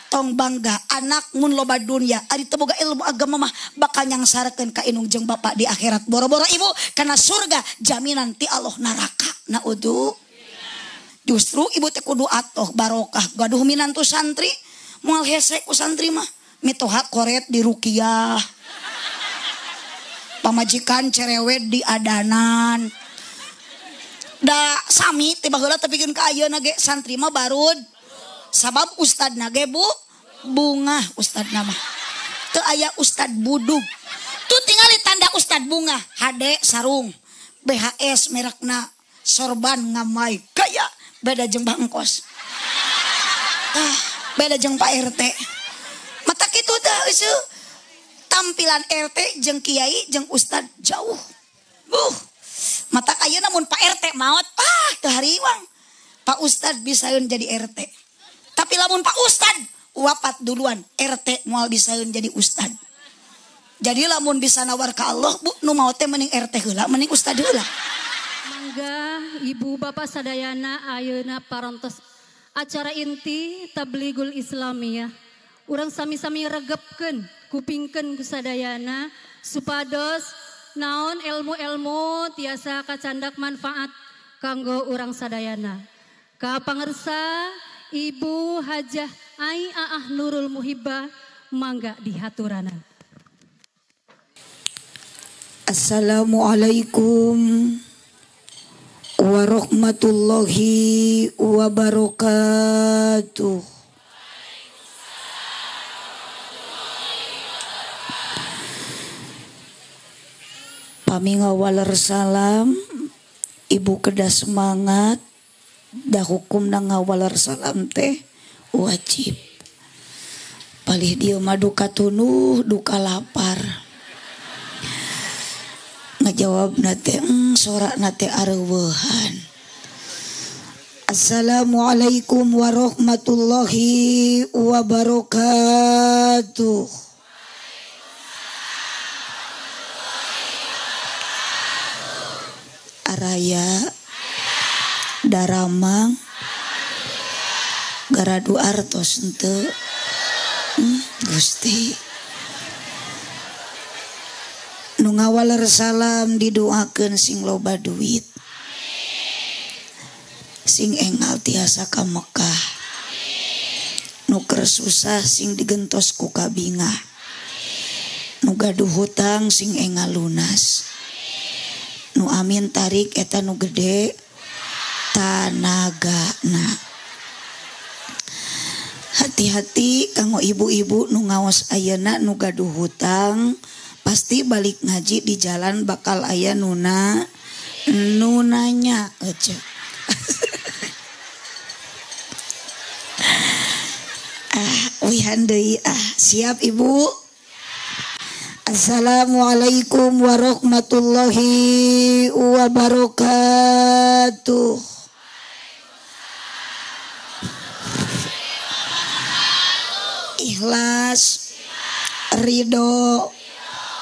Tong bangga anak mun loba dunya ari teu boga ilmu agama mah bakal nyangsarakeun ka indung jeung bapak di akhirat. Boro-boro ibu kana surga jaminan ti Allah neraka. Naudzu. Justru ibu teh kudu atoh barokah gaduh minantu santri moal hese ku santri mah mitoha koret di rukiah. Pamajikan cerewet di adanan. Da sami ti baheula tepikeun ka ayeuna ge santri mah barud. Sabab ustadna ge bu bungah ustadna mah. Teu aya ustad budug. Tuh tingali tanda ustad bungah, hade sarung, BHS merekna, sorban ngamai, gaya beda jeung bangkos. Ah, beda jeung Pak RT. Mata kitu teh eueuh. Tampilan RT jeung kiai jeung ustad jauh. Mata ayeuna mun Pak RT maot, ah teu hariwang. Pak Ustad bisaeun jadi RT. Tapi lamun Pak Ustad wafat duluan, RT moal bisaeun jadi ustad. Jadi lamun bisa nawar ka Allah, bu nu maot teh mending RT heula, mending ustad heula. Mangga Ibu Bapak sadayana ayeuna parantos acara inti Tablighul Islamiyah. Urang sami-sami regepkeun, kupingkeun ku sadayana supados naon ilmu-ilmu tiasa kacandak manfaat kanggo urang sadayana. Ka pangersa Ibu Hajah Ai Aah Nurul Muhibbah mangga dihaturanan. Assalamualaikum warahmatullahi wabarakatuh. Pami ngawaler salam, ibu kedah semangat, dah hukum na ngawaler salam teh wajib. Palih dia mah duka tunuh, duka lapar. Ngajawab nate, sorak nate areuweuhan. Assalamualaikum warahmatullahi wabarakatuh. Araya daramang garadu artos henteu Gusti nu ngawaler salam didoakeun sing loba duit sing engal tiasa ka Mekah nu keur susah sing digentos ku kabingah nu gaduh hutang sing engal lunas nu amin tarik eta nu gede tanagana. Hati-hati kanggo ibu-ibu nu ngaos ayeuna nu gaduh hutang pasti balik ngaji di jalan bakal aya nuna nunanya aja. Ah, wihan deui ah. Siap ibu? Assalamualaikum warahmatullahi wabarakatuh. Ikhlas, ridho,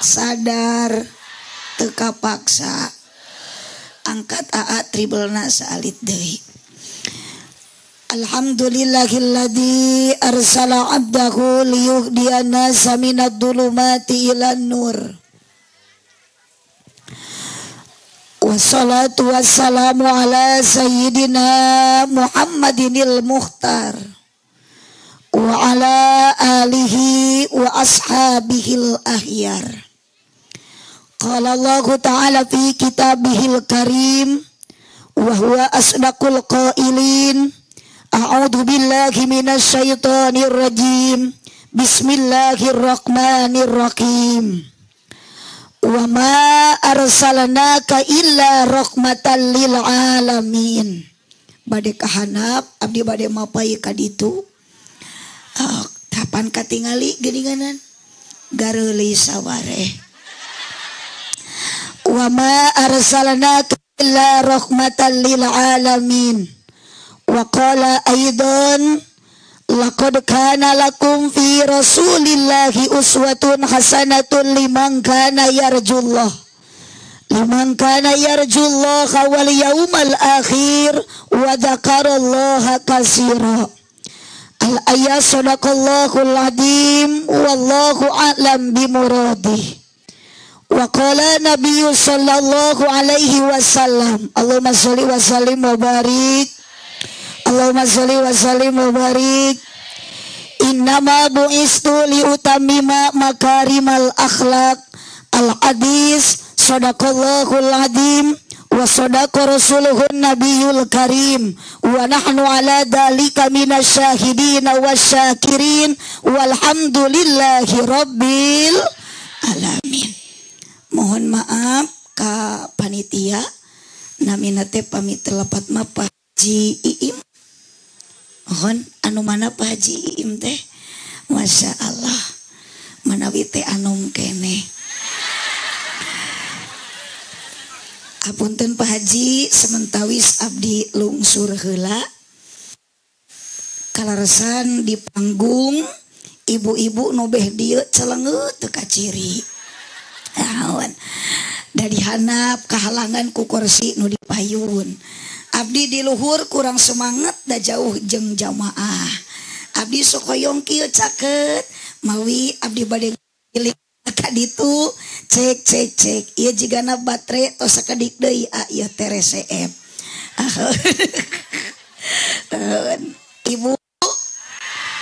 sadar, teu kapaksa. Angkat aa tribelna saalit deui. Alhamdulillahilladzi arsala abdahu liyuhdiyana nasa minad dhulumati ilan nur. Wassalatu wassalamu ala sayyidina Muhammadinil Mukhtar wa ala alihi wa ashabihil ahyar. Qala Allahu ta'ala fi kitabihil karim wa huwa asdaqul qailin. A'udzu billahi minasyaitonir rajim. Bismillahirrahmanirrahim. Wa ma arsalnaka illa rahmatan lil alamin. Bade kahanap abdi bade mapai ka ditu. Kapan katingali geuninganan? Gareuli sawareh. Wa ma arsalnaka illa rahmatan lil alamin. Wa qala aidan laqad kana lakum fi rasulillahi uswatun hasanatun liman kana yarjullah wal yaumal akhir wa dzakarallaha katsira. Al-ayat sadaqallahul azim wallahu a'lam bimuradih. Wa qala nabiyyu sallallahu alaihi wasallam. Allahumma sholli wa sallim wa barik. Allahumma sholli wa sallim wa barik. Innama bu'istu liutammima makarimal akhlaq. Al-hadis sadaqallahul azim wa sadaqa rasuluhun nabiyul karim wa nahnu ala dalika minasyahidin wasyakirin walhamdulillahi rabbil alamin. Mohon maaf ka panitia, namina teh pamit lepat mah Pak Haji Iim. Mohon anu mana Pak Haji Iim teh? Masya Allah, manawi teh anum keneh. Apunten Pak Haji, sementawis abdi lungsur heula. Kalaresan di panggung ibu-ibu nu beh dieu celengeut teu kaciri. Awan. Dari hanap kahalangan ku kursi nu dipayun. Abdi di luhur kurang semangat da jauh jeung jamaah. Abdi sok hoyong kieu caket, mawi abdi bade milik ka ditu cek cek cek ieu jigana baterai tos sakedik deui a ieu teh reseep. Ibu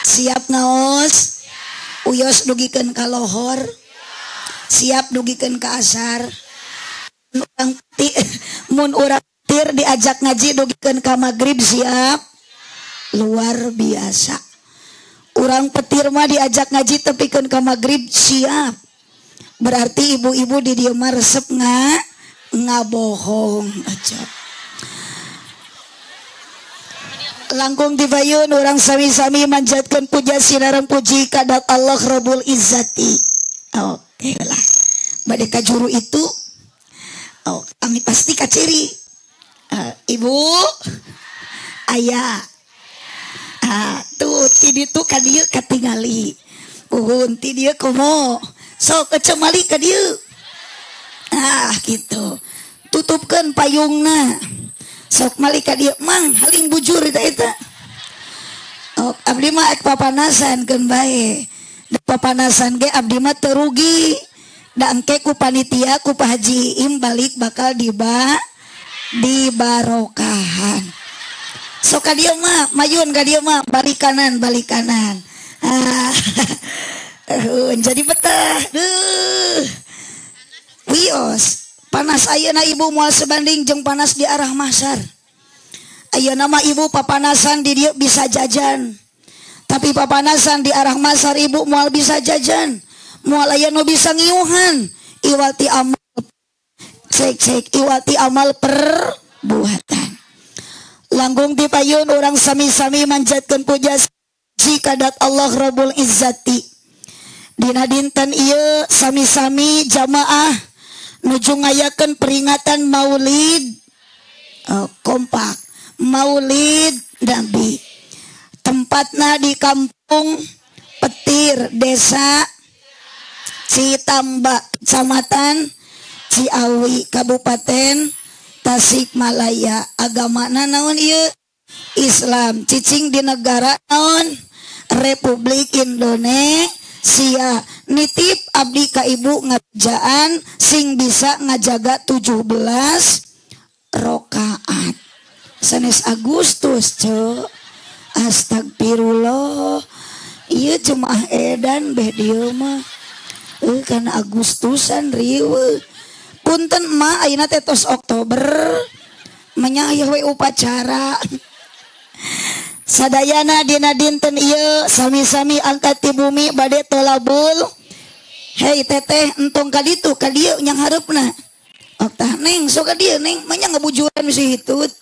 siap ngaos? Uyos dugikeun ka lohor? Siap dugikeun ka asar? Mun urang tir diajak ngaji dugikeun ka magrib siap? Luar biasa. Urang petir mah diajak ngaji tepikeun ka magrib siap. Berarti ibu-ibu di dieu mah resep ngabohong aja. Langkung tibayun urang sami-sami manjatkeun puja sinareng puji kadat Allah Rabbul Izzati. Oke lah. Bade ka juru itu, oh, kami pasti kaciri. Ibu, ayah. Tuh ti ditu ka dieu katingali. Uhun ti dieu komo. Sok kecemali ka dieu. Ah gitu. Tutupkeun payungna. Sok mali ka dieu mang haling bujur eta eta. Oh, abdi mah ek papanasan keun bae. Da papanasan ge abdi mah teu rugi. Da engke ku panitia ku Pak Haji Iim balik bakal dibarokahan. Sok ka dieu mah mayun ka dieu mah balik kanan balik kanan. Ah. Jadi betah. Duh. Wios, panas ayeuna ibu moal sebanding jeung panas di arah mahsyar. Ayeuna mah ibu papanasan di dieu bisa jajan. Tapi papanasan di arah mahsyar ibu moal bisa jajan. Moal aya nu bisa ngiuhan. Iwati amal cek cek iwati amal perbuatan. Langkung ti payun urang sami-sami manjatkeun puja kadat Allah Rabbul Izzati. Dina dinten ieu sami-sami jamaah nuju ngayakeun peringatan Maulid, kompak Maulid Nabi. Tempatna di Kampung Petir, Desa Citamba, Kecamatan Ciawi, Kabupaten Tasikmalaya. Agamana naon ieu? Islam. Cicing di negara naon? Republik Indonesia. Nitip abdi ka ibu ngajaan sing bisa ngajaga 17 rokaat. Sanes Agustus ce. Astagfirullah. Ieu jemaah edan beh dieu mah. Karena Agustusan riweuh. Punten mah ayeuna teh tos Oktober. Menya aya we upacara. Sadayana dina dinten ieu sami-sami angkat ti bumi bade tolabul. Hei teteh entong ka ditu ka dieu nyang hareupna. Oh tah neng sok ka dieu neng manya ngabujuran bisi hitut.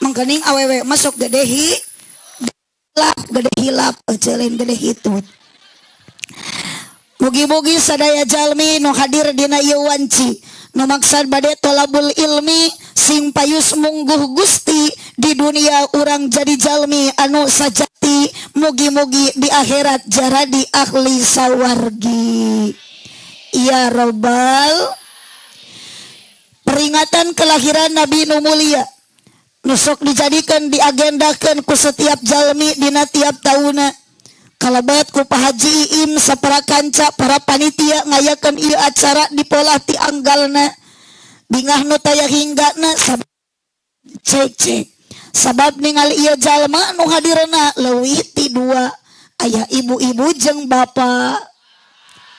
Mangkaning awewe mah sok gede hi lap gede hilap euceulin gede hitut. Mugi-mugi sadaya jalmi nu hadir dina ieu wanci nu maksad bade tolabul ilmi sing payus mungguh Gusti di dunia urang jadi jalmi anu sajati, mugi-mugi di akhirat jaradi ahli sawargi. Ya robbal. Peringatan kelahiran Nabi nu mulia Nu sok dijadikan diagendakeun ku setiap jalmi dina tiap tauna. Kalabat ku Pak Haji Iim saparakanca para panitia ngayakeun ieu acara dipolah ti anggalna. Bingah nu taya hinggana cek cek. Sabab ningali ieu jalma nu hadirna leuwih ti dua, aya ibu-ibu jeung bapak.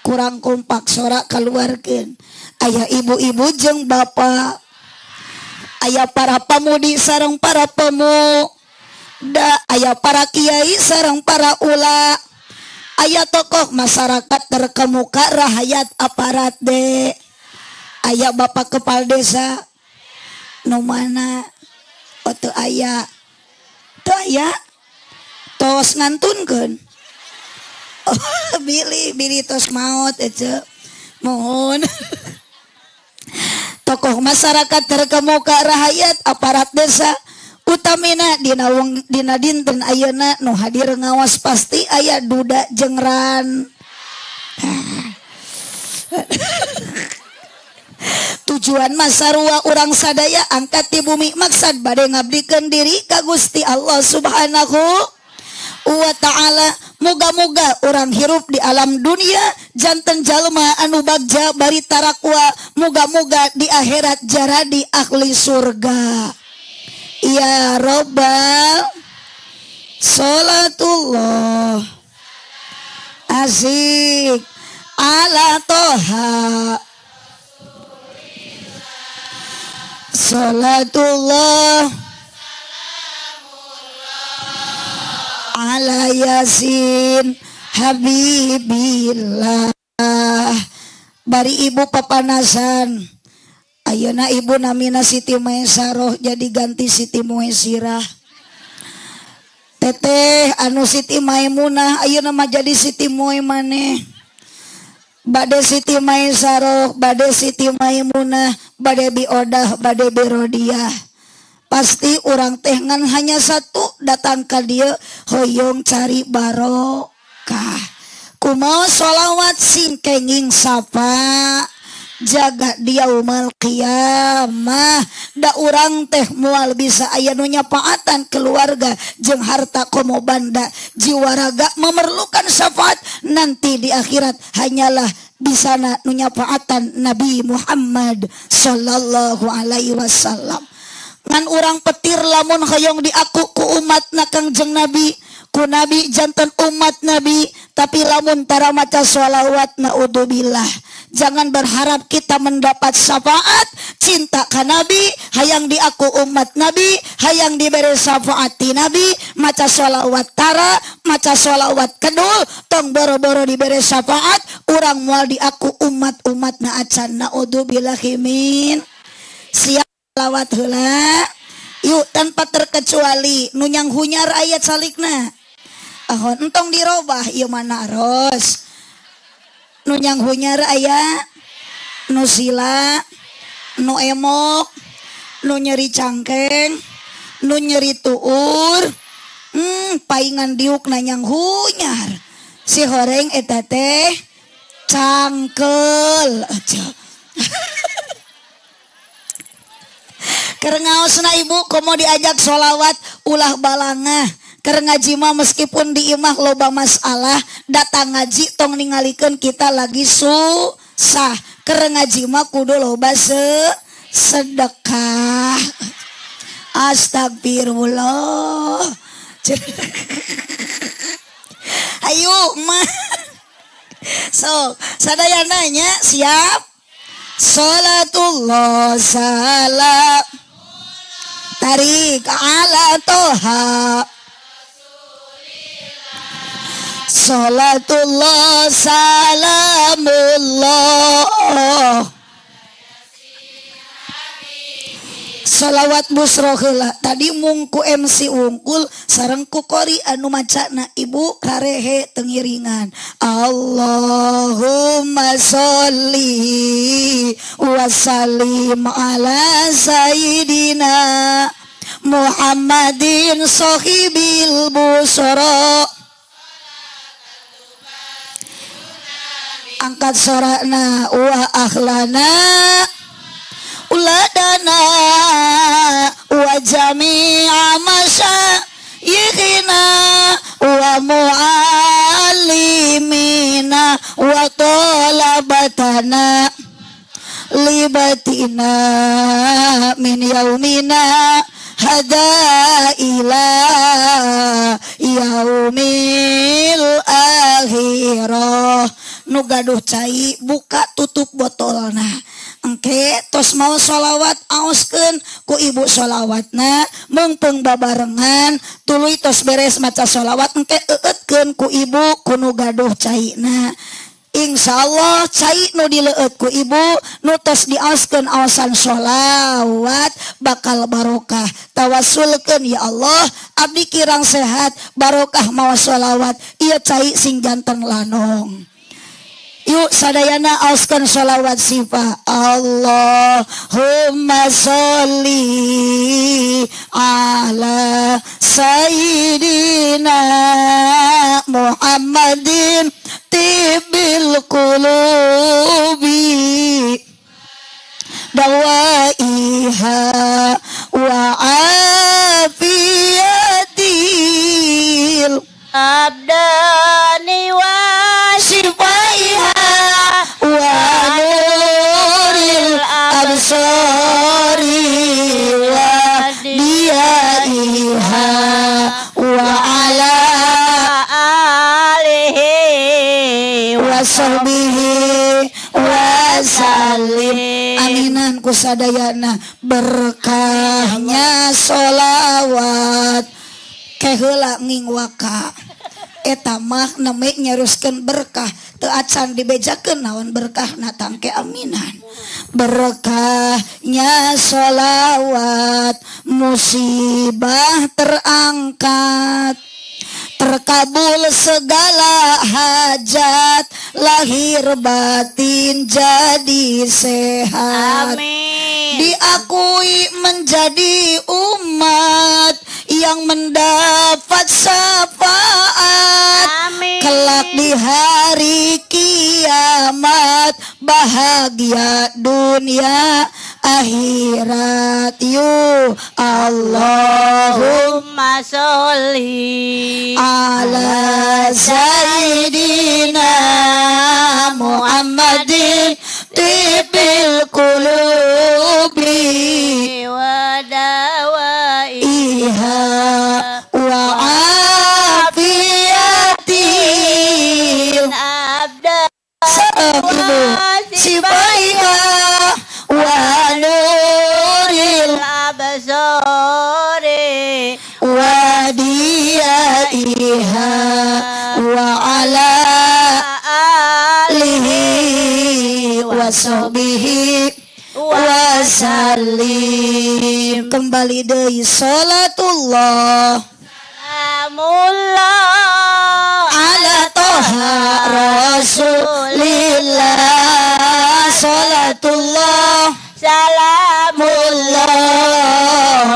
Kurang kompak sorak keluarkeun. Aya ibu-ibu jeung bapak. Aya para pamudi sareng para pemuda, aya para kiai sareng para ula, aya tokoh masyarakat terkemuka rahayat aparat de, aya bapak kepala desa nu mana? Oh teu aya, teu aya, tos ngantunkeun. Oh, bilih bilih tos maot ece, mohon. Tokoh masyarakat terkemuka rahayat aparat desa utamina dina wong dina dinten ayeuna nu hadir ngawas pasti aya duda jeung ran. Tujuan masarua urang sadaya angkat di bumi maksad bade ngabdikeun diri ka Gusti Allah Subhanahu wa ta'ala. Moga-moga orang hirup di alam dunia janten jalma anu bagja bari tarakwa, moga-moga di akhirat jaradi ahli surga. Ya robbal salatullah asik ala toha salatullah ala yasin habibillah. Bari ibu papanasan ayeuna ibu namina Siti Maesaroh jadi ganti Siti Muesirah. Teteh anu Siti Maimunah ayeuna mah jadi Siti Muemaneh. Bade Siti Maesaroh, bade Siti Maimunah, bade Biodah, bade Birodiah. Pasti orang teh ngan hanya satu datang ka dieu hoyong cari barokah. Kumaha sholawat sing kenging sapa jaga diaumal qiyamah. Da urang teh moal bisa aya nu nyapaatan keluarga jeung harta komo banda jiwa raga memerlukan syafaat nanti di akhirat hanyalah di sana nu nyapaatan Nabi Muhammad sallallahu alaihi wasallam. Ngan urang petir lamun hoyong diaku ku umat na Kangjeng Nabi, ku Nabi janten umat Nabi, tapi lamun tara maca sholawat naudzubillah. Jangan berharap kita mendapat syafaat cinta ka Nabi, hayang diaku umat Nabi, hayang diberi syafaat ti Nabi, maca sholawat tara, maca sholawat kedul, tong boro-boro diberi syafaat, urang moal diaku umat-umat na acan naudzubillahi min. Siap lawat heula yuk tanpa terkecuali nunyang hunyar ayat salikna ahon entong dirobah ieu mana aros nunyang hunyar aya nu sila nu emok nu nyeri cangkeng nu nyeri tuur, paingan diuk nanyang hunyar si horeng eta teh cangkel aja. Keur ngaosna ibu komo diajak sholawat ulah balangah. Keur ngaji mah meskipun di imah loba masalah, datang ngaji tong ningalikeun kita lagi susah. Keur ngaji mah kudu loba sedekah. Astagfirullah. Ayo mah. So, sadayana nya siap. Salatullah salam tarik ala toha salatullah salamullah Salawat busro heula tadi mungku MC wungkul sareng ku qori anu macana ibu karehe tengiringan. Allahumma sholli wa sallim ala sayyidina Muhammadin sohibil busro. Angkat sorana wa akhlana uladana wa wa jami'a masyayikhina wa mu'allimina wa talabatana libatina min yaumina hada ila yaumil akhirah. Nu gaduh cai buka tutup botolna. Engke tos mau sholawat aoskeun ku ibu sholawatna meungpeung babarengan tuluy tos beres maca sholawat engke eueutkeun ku ibu ku nu gaduh caina. Insyaallah cai nu dileueut ku ibu nu tos diaoskeun aosan sholawat bakal barokah. Tawasulkeun ya Allah abdi kirang sehat barokah mawa sholawat ieu cai sing janten lanong. Yuk sadayana aoskeun sholawat sifah. Allahumma sholli ala sayyidina Muhammadin tibil qulubi dawaiha wa afiyatil abdani wa shifaiha wa nuril absari wa diyaiha wa ala alihi wa sahbihi wa salim. Aminan kusadayana berkahnya sholawat keheula ngingwaka eta mah neme nyeruskeun berkah teu acan dibejakeun naon berkahna tangke aminan. Berkahnya sholawat musibah terangkat, terkabul segala hajat, lahir batin jadi sehat. Amin. Diakui menjadi umat yang mendapat syafaat. Amin. Kelak di hari kiamat bahagia dunia akhirat. Yu Allahumma sholli ala sayyidina Muhammadin tibil qulubi wa dawaiha wa afiyatil abda sifaiha wa nuril absari wa diyaiha wa ala alihi wa sahbihi wa sallim. Kembali deui salatullah salamullah ala toha rasulillah. Salatullah salamullah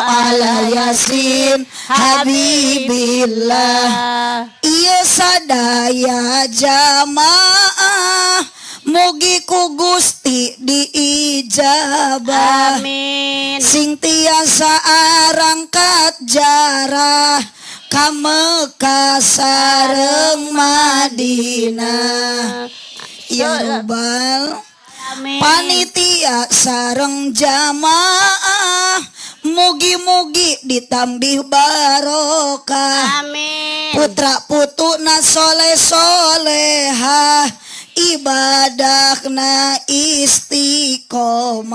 ala yasin habibillah. Ieu sadaya jamaah mugi ku Gusti diijabah. Amin. Sing tiasa arangkat jarah ka Mekah sareng Madinah. Ya Rabbal. Amin. Panitia sareng jamaah mugi-mugi ditambih barokah. Amin. Putra putuna soleh solehah ibadahna istiqomah.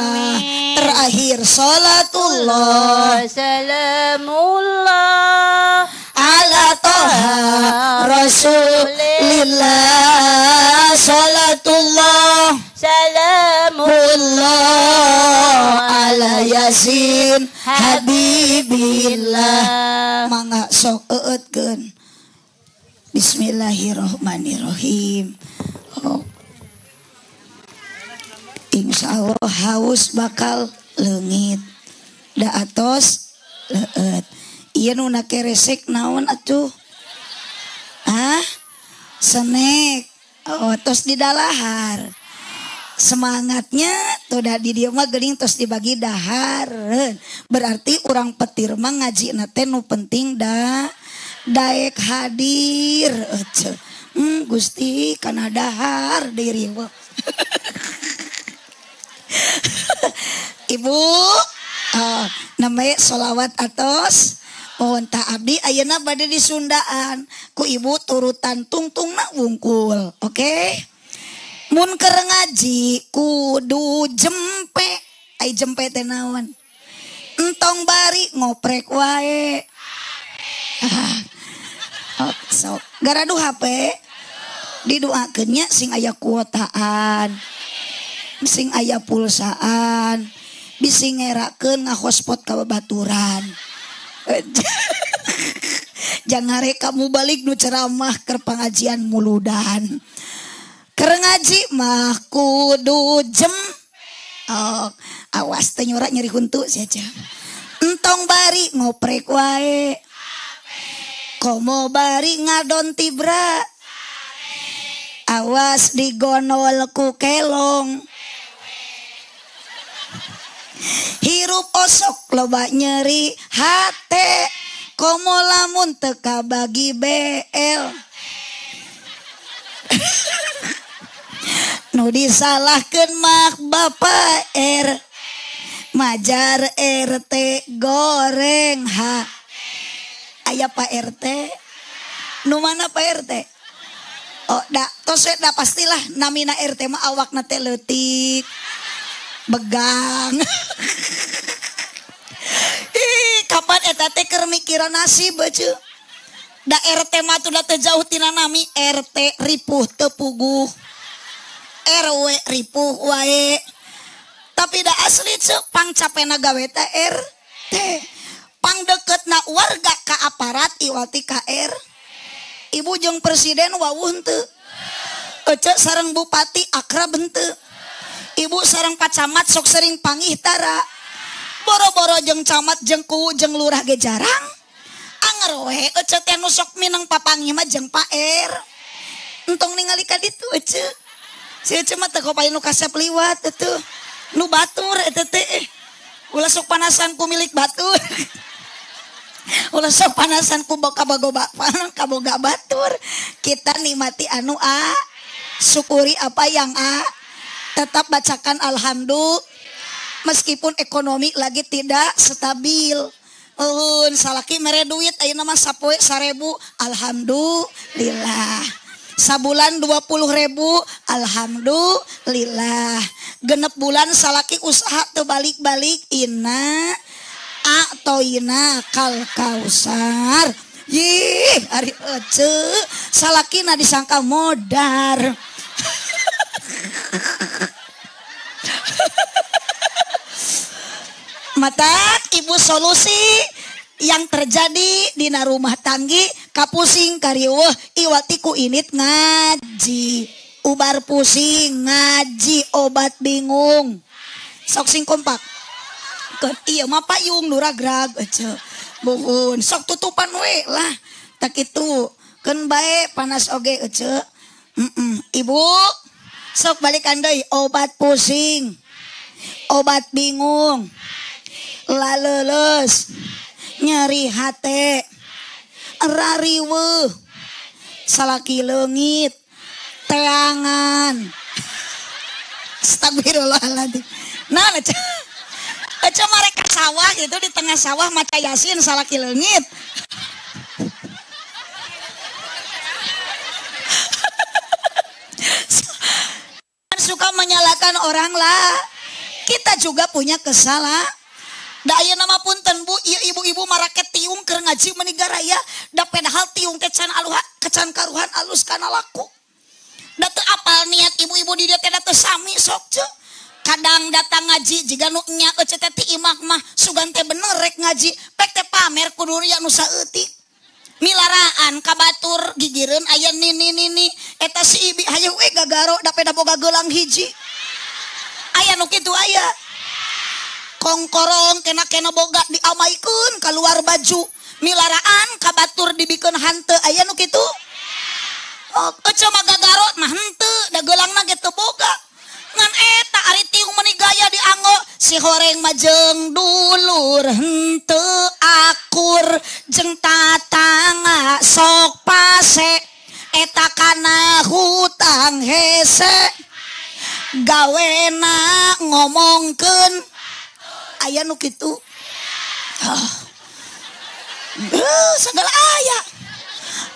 Amin. Terakhir salatullah salamullah ala toha rasulillah. Salatullah salamullah ala yasin habibillah. Mangga sok eueutkeun. Bismillahirrohmanirrohim. Oh. Insya Allah haus bakal leungit da atos leueut. Ieu nu na keresek naon atuh? Ah? Senek. Oh, tos didalahar. Semangatnya tuh da di dieu mah geuning tos dibagi dahareun. Berarti urang petir mah ngajina teh nu penting da daek hadir. Ece. Gusti kana dahar deui riweuh. Ibu, namanya sholawat atos. Mohon ta abdi ayeuna bade di Sundaan ku ibu turutan tungtungna wungkul. Oke? Mun keur ngaji kudu jempe. Ai jempe teh naon? Entong bari ngoprek wae. Oh, sok garadu HP didoakeun nya sing aya kuotaan, sing aya pulsaan, bisi ngerakeun ngahospot ka babaturan. Jangan rek kamu balik nu ceramah keur pangajian muludan. Keur ngaji mah kudu jem. Oh, awas teh nyurak nyeri huntu sia aja. Entong bari ngoprek wae. Komo bari ngadon tibra. Awas digonol ku kelong. Hirup osok loba nyeri hate. Komo lamun teu kabagi BL. Nu disalahkeun mah Bapak R. Majar RT goreng H. Aya Pak RT. Nu mana Pak RT? Oh, da tos we da pastilah namina RT mah awakna teh leutik. Begang. Ih, kapan eta teh keur mikiran nasib beuceu. Da RT mah tuh da teu jauh tina nami RT ripuh teu puguh. RW ripuh wae. Tapi da asli ceu pangcapena gawe teh RT. Pangdeukeutna warga ka aparat iwati ka R. Ibu jeung presiden wawuh henteu. Ece sareng bupati akrab henteu. Ibu sareng pak camat sok sering pangih tara. Boro-boro jeung camat jeung kuwu jeung lurah ge jarang. Anger we ece teh nu sok mineng papanggih mah jeung Pak R. Entong ningali ka ditu ece. Si ece mah teu kopain nu kasep liwat atuh. Nu batur eta teh. Ulah sok panasan ku milik batur. Ulah sok panasan ku kaboga batur. Kita nikmati anu a, syukuri apa yang a. Tetap bacakan alhamdulillah meskipun ekonomi lagi tidak stabil. Uhun salaki mere duit ayeuna mah sapoe 1000, alhamdulillah. Sabulan 20.000, alhamdulillah. Genep bulan salaki usaha teu balik-balik inna atoina kal kausar. Yih, ari ece salakina disangka modar. Matak ibu solusi yang terjadi dina rumah tanggi kapusing kariweuh iwati ku init ngaji, ubar pusing ngaji, obat bingung. Sok sing kompak. Keun ieu mah payung nu ragrag ece. Muhun sok tutupan we lah. Tak kitu. Keun bae panas oge ece. Ibu sok balikan deui obat pusing, obat bingung, laleuleus, nyeri hate, rariweuh, salaki leungit, teangan. Astagfirullahaladzim. Nah, ece mereka sawah gitu di tengah sawah maca yasin salaki leungit. Suka menyalahkan orang lah. Kita juga punya kesalahan. Da ayeuna mah punten bu, ieu ibu-ibu marake tiung keur ngaji meni garaya, da padahal tiung teh can aluha, kecan karuhan alus kana laku. Da teu apal niat ibu-ibu di dieu teh da teu sami sok ceu. Kadang datang ngaji jiga nu nya ece teh ti imah mah sugan teh bener rek ngaji, pek teh pamer kudu ria nu saeutik. Milaraan ka batur gigireun aya nini nini eta si ibi hayu we gagaro da peda boga geulang hiji. Aya nu kitu aya. Kongkorong kena-kena boga diamaikeun keluar baju. Milaraan ka batur dibikeun hanteu aya nu kitu. Oh, ece mah gagaro mah henteu da geulangna ge teu boga. Ngan Si horeng majeng dulur henteu akur jeung tatangga sok pase eta kana hutang hese gawena ngomongkeun aya nu kitu. Segala aya.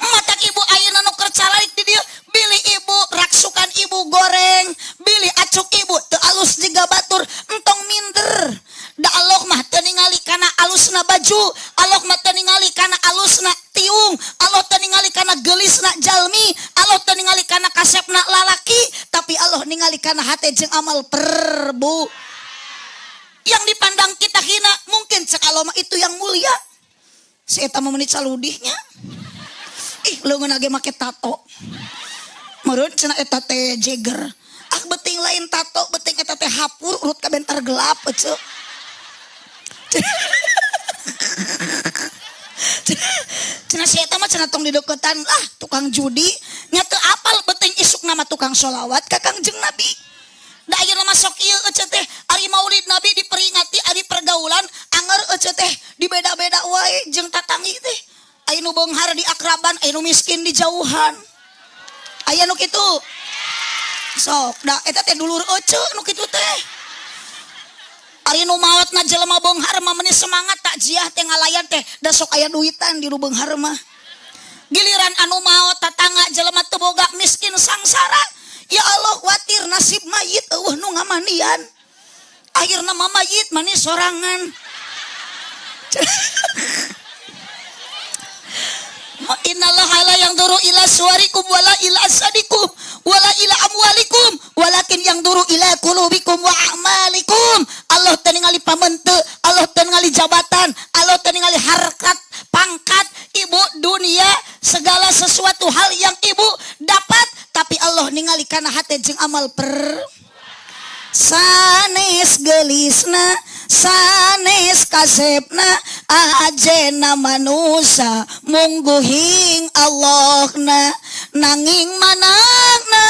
Matak ibu ayeuna nu keur calarik di dieu bilih ibu raksukan ibu goreng, bilih acuk ibu teu alus jiga batur, entong minder. Da Allah mah teu ningali kana alusna baju, Allah mah teu ningali kana alusna tiung, Allah teu ningali kana geulisna jalmi, Allah teu ningali kana kasepna lalaki, tapi Allah ningali kana hate jeung amal perbu. Yang dipandang kita hina, mungkin cek Allah mah itu yang mulia. Si eta mah meuni caludihnya. Ih, leungeun ge make tato. Meureun cenah eta teh Jagger. Ah beuting lain tato, beuting eta teh hapur urut ka bentar gelap eceu. Cenah si eta mah cenah tong dideukeutan lah tukang judi, nya teu apal beuting isuk nama tukang sholawat ka Kangjeng Nabi. Da ayeuna mah sok ieu eceu teh ari Maulid Nabi diperingati ari pergaulan anger eceu teh dibeda-beda wae jeung tatangi teh. Aya nu beunghar di akraban, aya nu miskin di jauhan. Aya nu kitu. Sok, da eta teh dulur eceu nu kitu teh. Ari nu maotna jelema beunghar mah meuni semangat takziah teh ngalayan teh, da sok aya duitan di nu beunghar mah. Giliran anu maot tatangga jelema teu boga miskin sangsara. Ya Allah watir nasib mayit eueuh nu ngamandian. Akhirna mah mayit manis sorangan. Innallaha la yanzuru ila suwarikum wala ila asadikum wala ila amwalikum walakin yanzuru ila qulubikum wa a'malikum. Allah teu ningali pamente, Allah teu ningali jabatan, Allah teu ningali harkat, pangkat ibu dunia, segala sesuatu hal yang ibu dapat, tapi Allah ningali kana hate jeung amal per sanes geulisna, sanes kasepna, ajena manusa mungguhing Allahna, nanging manangna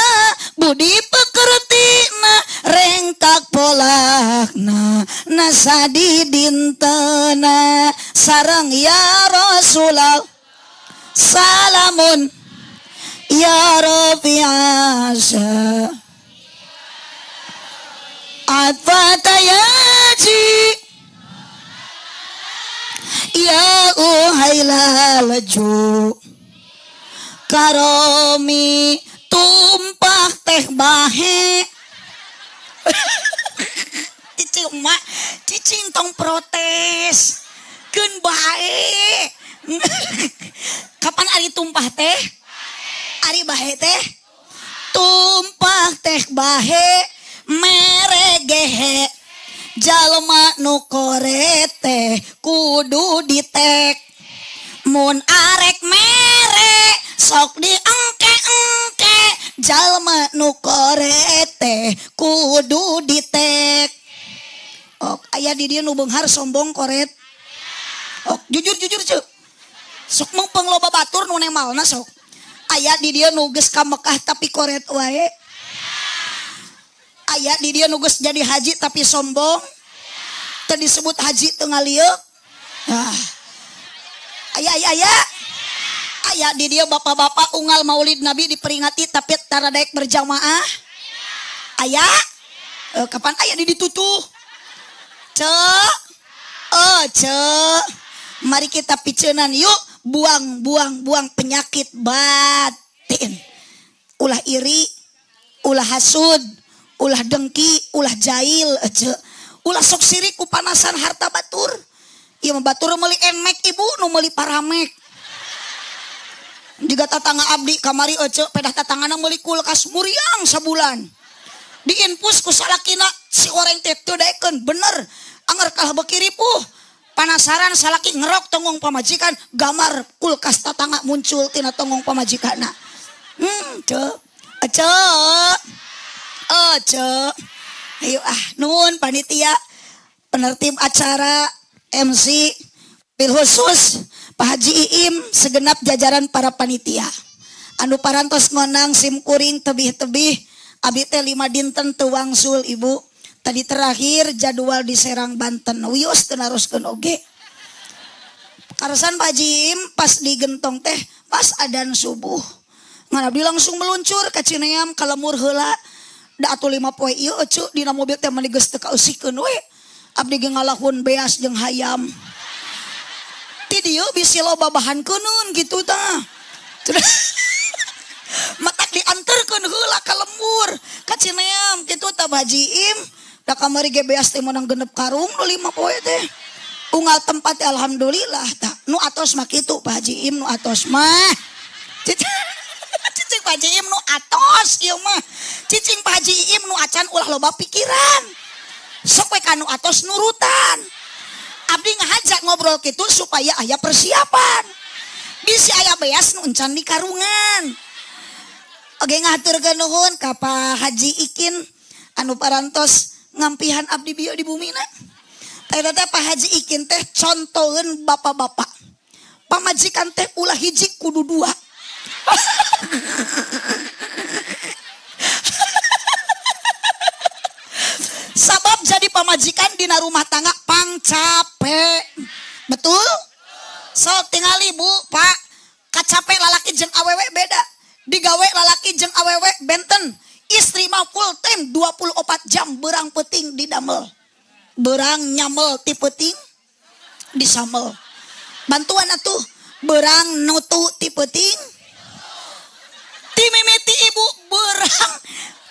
budi pekertina rengkak polakna nasadi dintena sareng ya Rasulullah salamun ya Rafi'asa atfatayaji ya uhailalaju karomi tumpah teh bahe. Cicing emak, cicing tong protes keun bae. Kapan ari tumpah teh? Ari bahe teh? Tumpah teh bahe meregehe jalma nu korete kudu ditek mun arek mere sok diengke-engke jalma nu korete kudu ditek. Ok aya di dieu nu beunghar sombong koret. Ok jujur-jujur ceu sok mung loba batur nu nemalna sok. Aya di dieu nu geus ka Mekah tapi koret wae. Aya di dia nugus jadi haji tapi sombong. Teu disebut haji teu ngalieuk. Ah. Aya aya aya. Aya di dia bapak-bapak unggal Maulid Nabi diperingati tapi tara daek berjamaah. Aya? Kapan aya di ditutuh? Cek. Oh, cek. Mari kita piceunan yuk, buang buang buang penyakit batin. Ulah iri, ulah hasud, ulah dengki, ulah jahil, ece. Ulah sok sirik ku panasan harta batur. Ieu mah batur meuli enmek ibu nu meuli paramek. Jiga tatangga abdi kamari ece pedah tatangana meuli kulkas muriang sabulan. Diinpus ku salakina si oreng teh teu daekeun bener. Anger kalah beuki ripuh. Panasaran salaki ngerok tonggong pamajikan, gambar kulkas tatangga muncul tina tonggong pamajikanna. Ce. Ece. Ece. Ayo ah, nuhun panitia penertib acara MC bil khusus Pak Haji Iim segenap jajaran para panitia. Anu parantos ngonang sim kuring tebih-tebih abi teh 5 dinten teu wangsul ibu. Tadi terakhir jadwal di Serang Banten wios teu naroskeun oge. Karasan Pak Jim pas di Gentong teh pas adan subuh. Ngan abdi langsung meluncur ka Cineam ka lemur heula. Da atuh 5 poe ieu eceu dina mobil teh mani geus teu kaeusikeun we. Abdi ge ngalahun beas jeung hayam. Ti dieu bisi loba bahan keunun kitu tah. Matak dianterkeun heula ka lembur ka Cineam kitu tah Pak Haji Im. Da kamari ge beas teh meunang genep karung nu 5 poe teh. Unggal tempat alhamdulillah tah. Nu atos mah kitu Pak Haji Im nu atos mah. Cicing Pak Haji Im nu atos ieu mah. Cicing Pak Haji Im nu acan ulah loba pikiran. Sok we ka nu atos nurutan. Abdi ngahajak ngobrol kitu supaya aya persiapan. Bisi aya beas nu encan di karungan. Oge ngahaturkeun nuhun ka Pak Haji Ikin anu parantos ngampihan abdi bieu di bumina. Teh teh Pak Haji Ikin teh contoheun bapak-bapak. Pamajikan teh ulah hiji kudu dua. Sabab jadi pamajikan dina rumah tangga pangcape. Betul? Sok tingali Bu, Pak, kacape lalaki jeung awewe beda. Digawe lalaki jeung awewe benten. Istri mah full time 24 jam berang peting didamel. Berang nyamel ti peuting disamel. Bantuan atuh berang nutu ti peuting. Ti mimiti ibu berang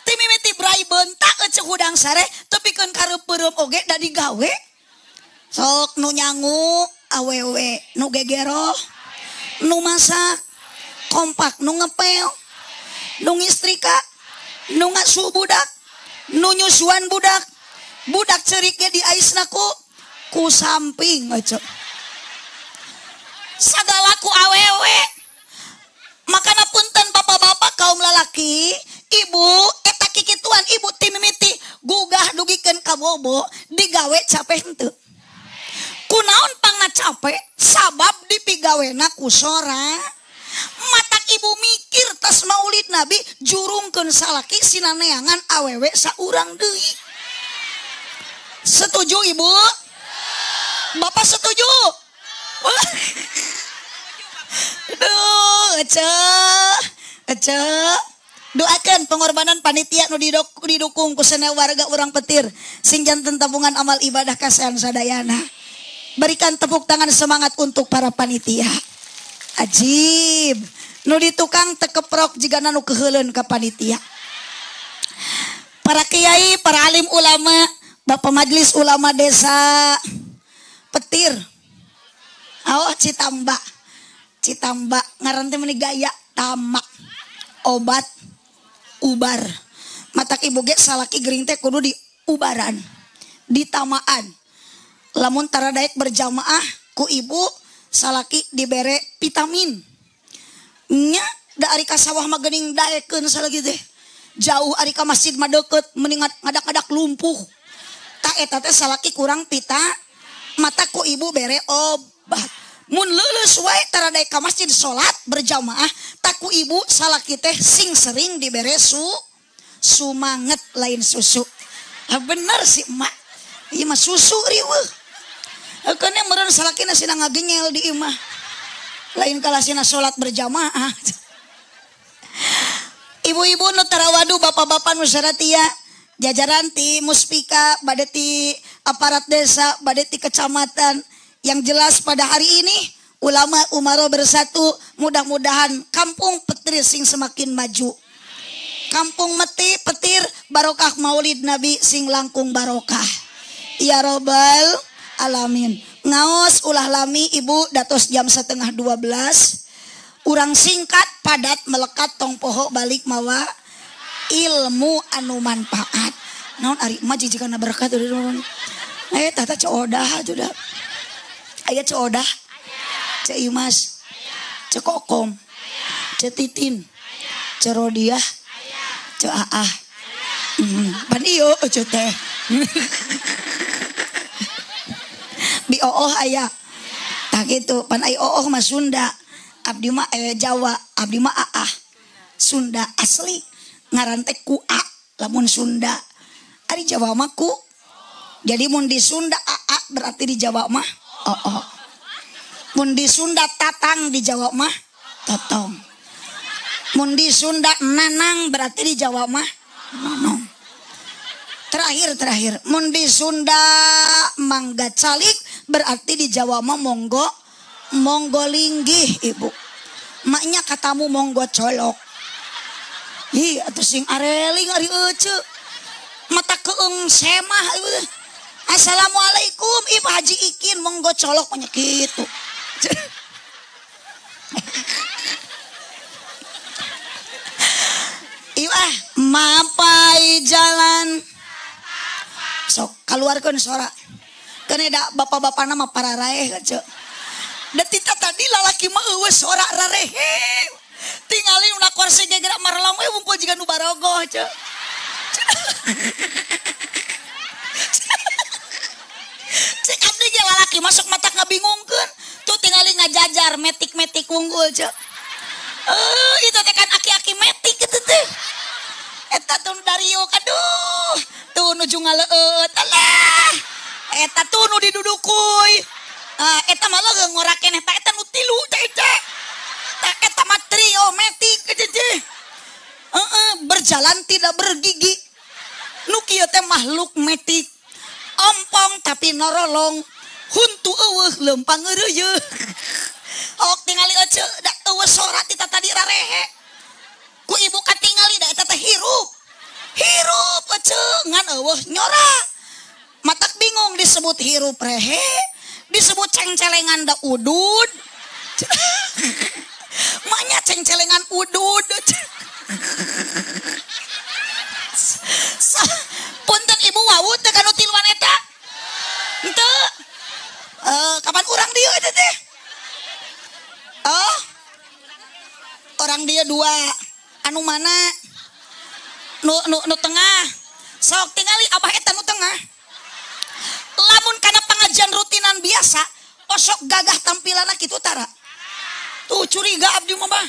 ti mimiti brai bentak eceu hudang sare tepikeun kareupeureup oge da digawe. Sok nu nyangu awewe, nu gegero, nu masak, kompak nu ngepel, nu ngistrika, nu ngasuh budak, nu nyusuan budak, budak ceriknya di aisna ku samping aja. Sagala ku awewe. Makana punten bapak-bapak kaum lalaki, ibu eta kikituan ibu timimiti gugah dugikeun ka bobo digawe capek henteu. Kunaon pangna capek? Sabab dipigawena ku sora. Matak ibu mikir tas maulid Nabi jurungkeun salaki sinaneangan awewe saurang deui. Setuju ibu? Bapak setuju? Aduh, ece, ece. Doakan pengorbanan panitia nu didukung ku sene warga urang Petir sing janten tabungan amal ibadah kasehan sadayana. Berikan tepuk tangan semangat untuk para panitia. Ajib. Nu di tukang tekeprok jigana nu keheuleun ka panitia. Para kiai, para alim ulama, bapak majelis ulama desa Petir. Oh, Citamba. Citamba ngaran teh meuni gaya tamak. Obat ubar. Matak ibu ge salaki gering teh kudu di ubaran, ditamaan. Lamun tara daek berjamaah ku ibu salaki dibere vitamin. Nya da ari ka sawah mah geuning daekeun salaki teh. Jauh ari ka masjid mah deukeut mending ngadak-ngadak lumpuh. Ta eta teh salaki kurang pita, mata ku ibu bere obat. Mun leuleus wae tara daek ka masjid salat berjamaah, ta ku ibu salaki teh sing sering dibere sumanget lain susu. Ah, bener sih emak. Ieu mah susu riweuh. Keuna meureun salakina sina ngagengel di imah. Lain kalasina salat berjamaah. Ibu-ibu nu tarawadu, bapak-bapak nu saratia, jajaran ti muspika, bade ti aparat desa, bade ti kecamatan. Yang jelas pada hari ini ulama umaro bersatu, mudah-mudahan kampung Petir sing semakin maju. Kampung Meti Petir barokah maulid Nabi sing langkung barokah. Ya robbal alamin. Ngaos ulah lami ibu datos jam 11:30. Urang singkat padat melekat tong poho balik mawa ilmu anu manfaat. Naon ari mah jijikana berkat eh tata codah sudah. Aya codah. Ceu Imas. Ceu Kokom. Ceu Titin. Ceu Rodiah. Ceu Aah. Pan ieu ceu teh. Bi ooh aya. Tah kitu pan ai ooh mah Sunda. Abdi mah Jawa, abdi mah aah. Sunda asli. Ngaran teh ku a lamun Sunda. Ari Jawa mah ku Jadi mun di Sunda aa berarti di Jawa mah oo. Mun di Sunda tatang di Jawa mah totong. Mun di Sunda nanang berarti di Jawa mah nonong. Terakhir, mun di Sunda mangga calik berarti di Jawa mah monggo monggo linggih ibu. Maknya katamu monggo colok. Ih, atuh sing areling ari euceu. Mata keung semah ibu. Assalamualaikum Ibu Haji Ikin monggo colok nya kitu. Ieu ah mapai jalan. Sok kaluarkeun sora. Keun da bapak-bapana mah pararaeh ceu. Da tita tadi lalaki mah eueuh sora rarehe. Tingali una kursi ge gerak marlong we wungkul jiga nu barogoh ceu. Cek abdi ge lalaki masuk mata ngabingungkeun. Tuh tingali ngajajar metik-metik wungkul ceu. Itu teh kan aki-aki metik gitu teh. Eta tuh dariuk aduh. Tuh nuju ngaleueut alah. Eta tuh nu didudukuy. Eta mah leugeung ngora keneh ta eta nu tilu teh eta. Eta mah trio metik gitu teh. Berjalan tidak bergigi. Nu kieu teh makhluk metik. Ompong tapi norolong. Huntu eueuh leumpang ngeureuyeuh. Ok tingali ece da eueuh sora ti tadi rarehe. Ku ibu katingali da eta teh hirup. Hirup ece ngan eueuh nyora. Matak bingung disebut hirup rehe, disebut cengcelengan da udud. Maknya cengcelengan udud. Punten ibu wawut teh kanu tiluan eta. Henteu. Kapan urang dieu eta teh? Oh, orang dia dua, anu mana? Nu, nu, nu tengah. Sok tingali abah eta nu tengah. Lamun kana pengajian rutinan biasa, osok gagah tampilanna kitu tara. Tuh curiga abdi mah bah.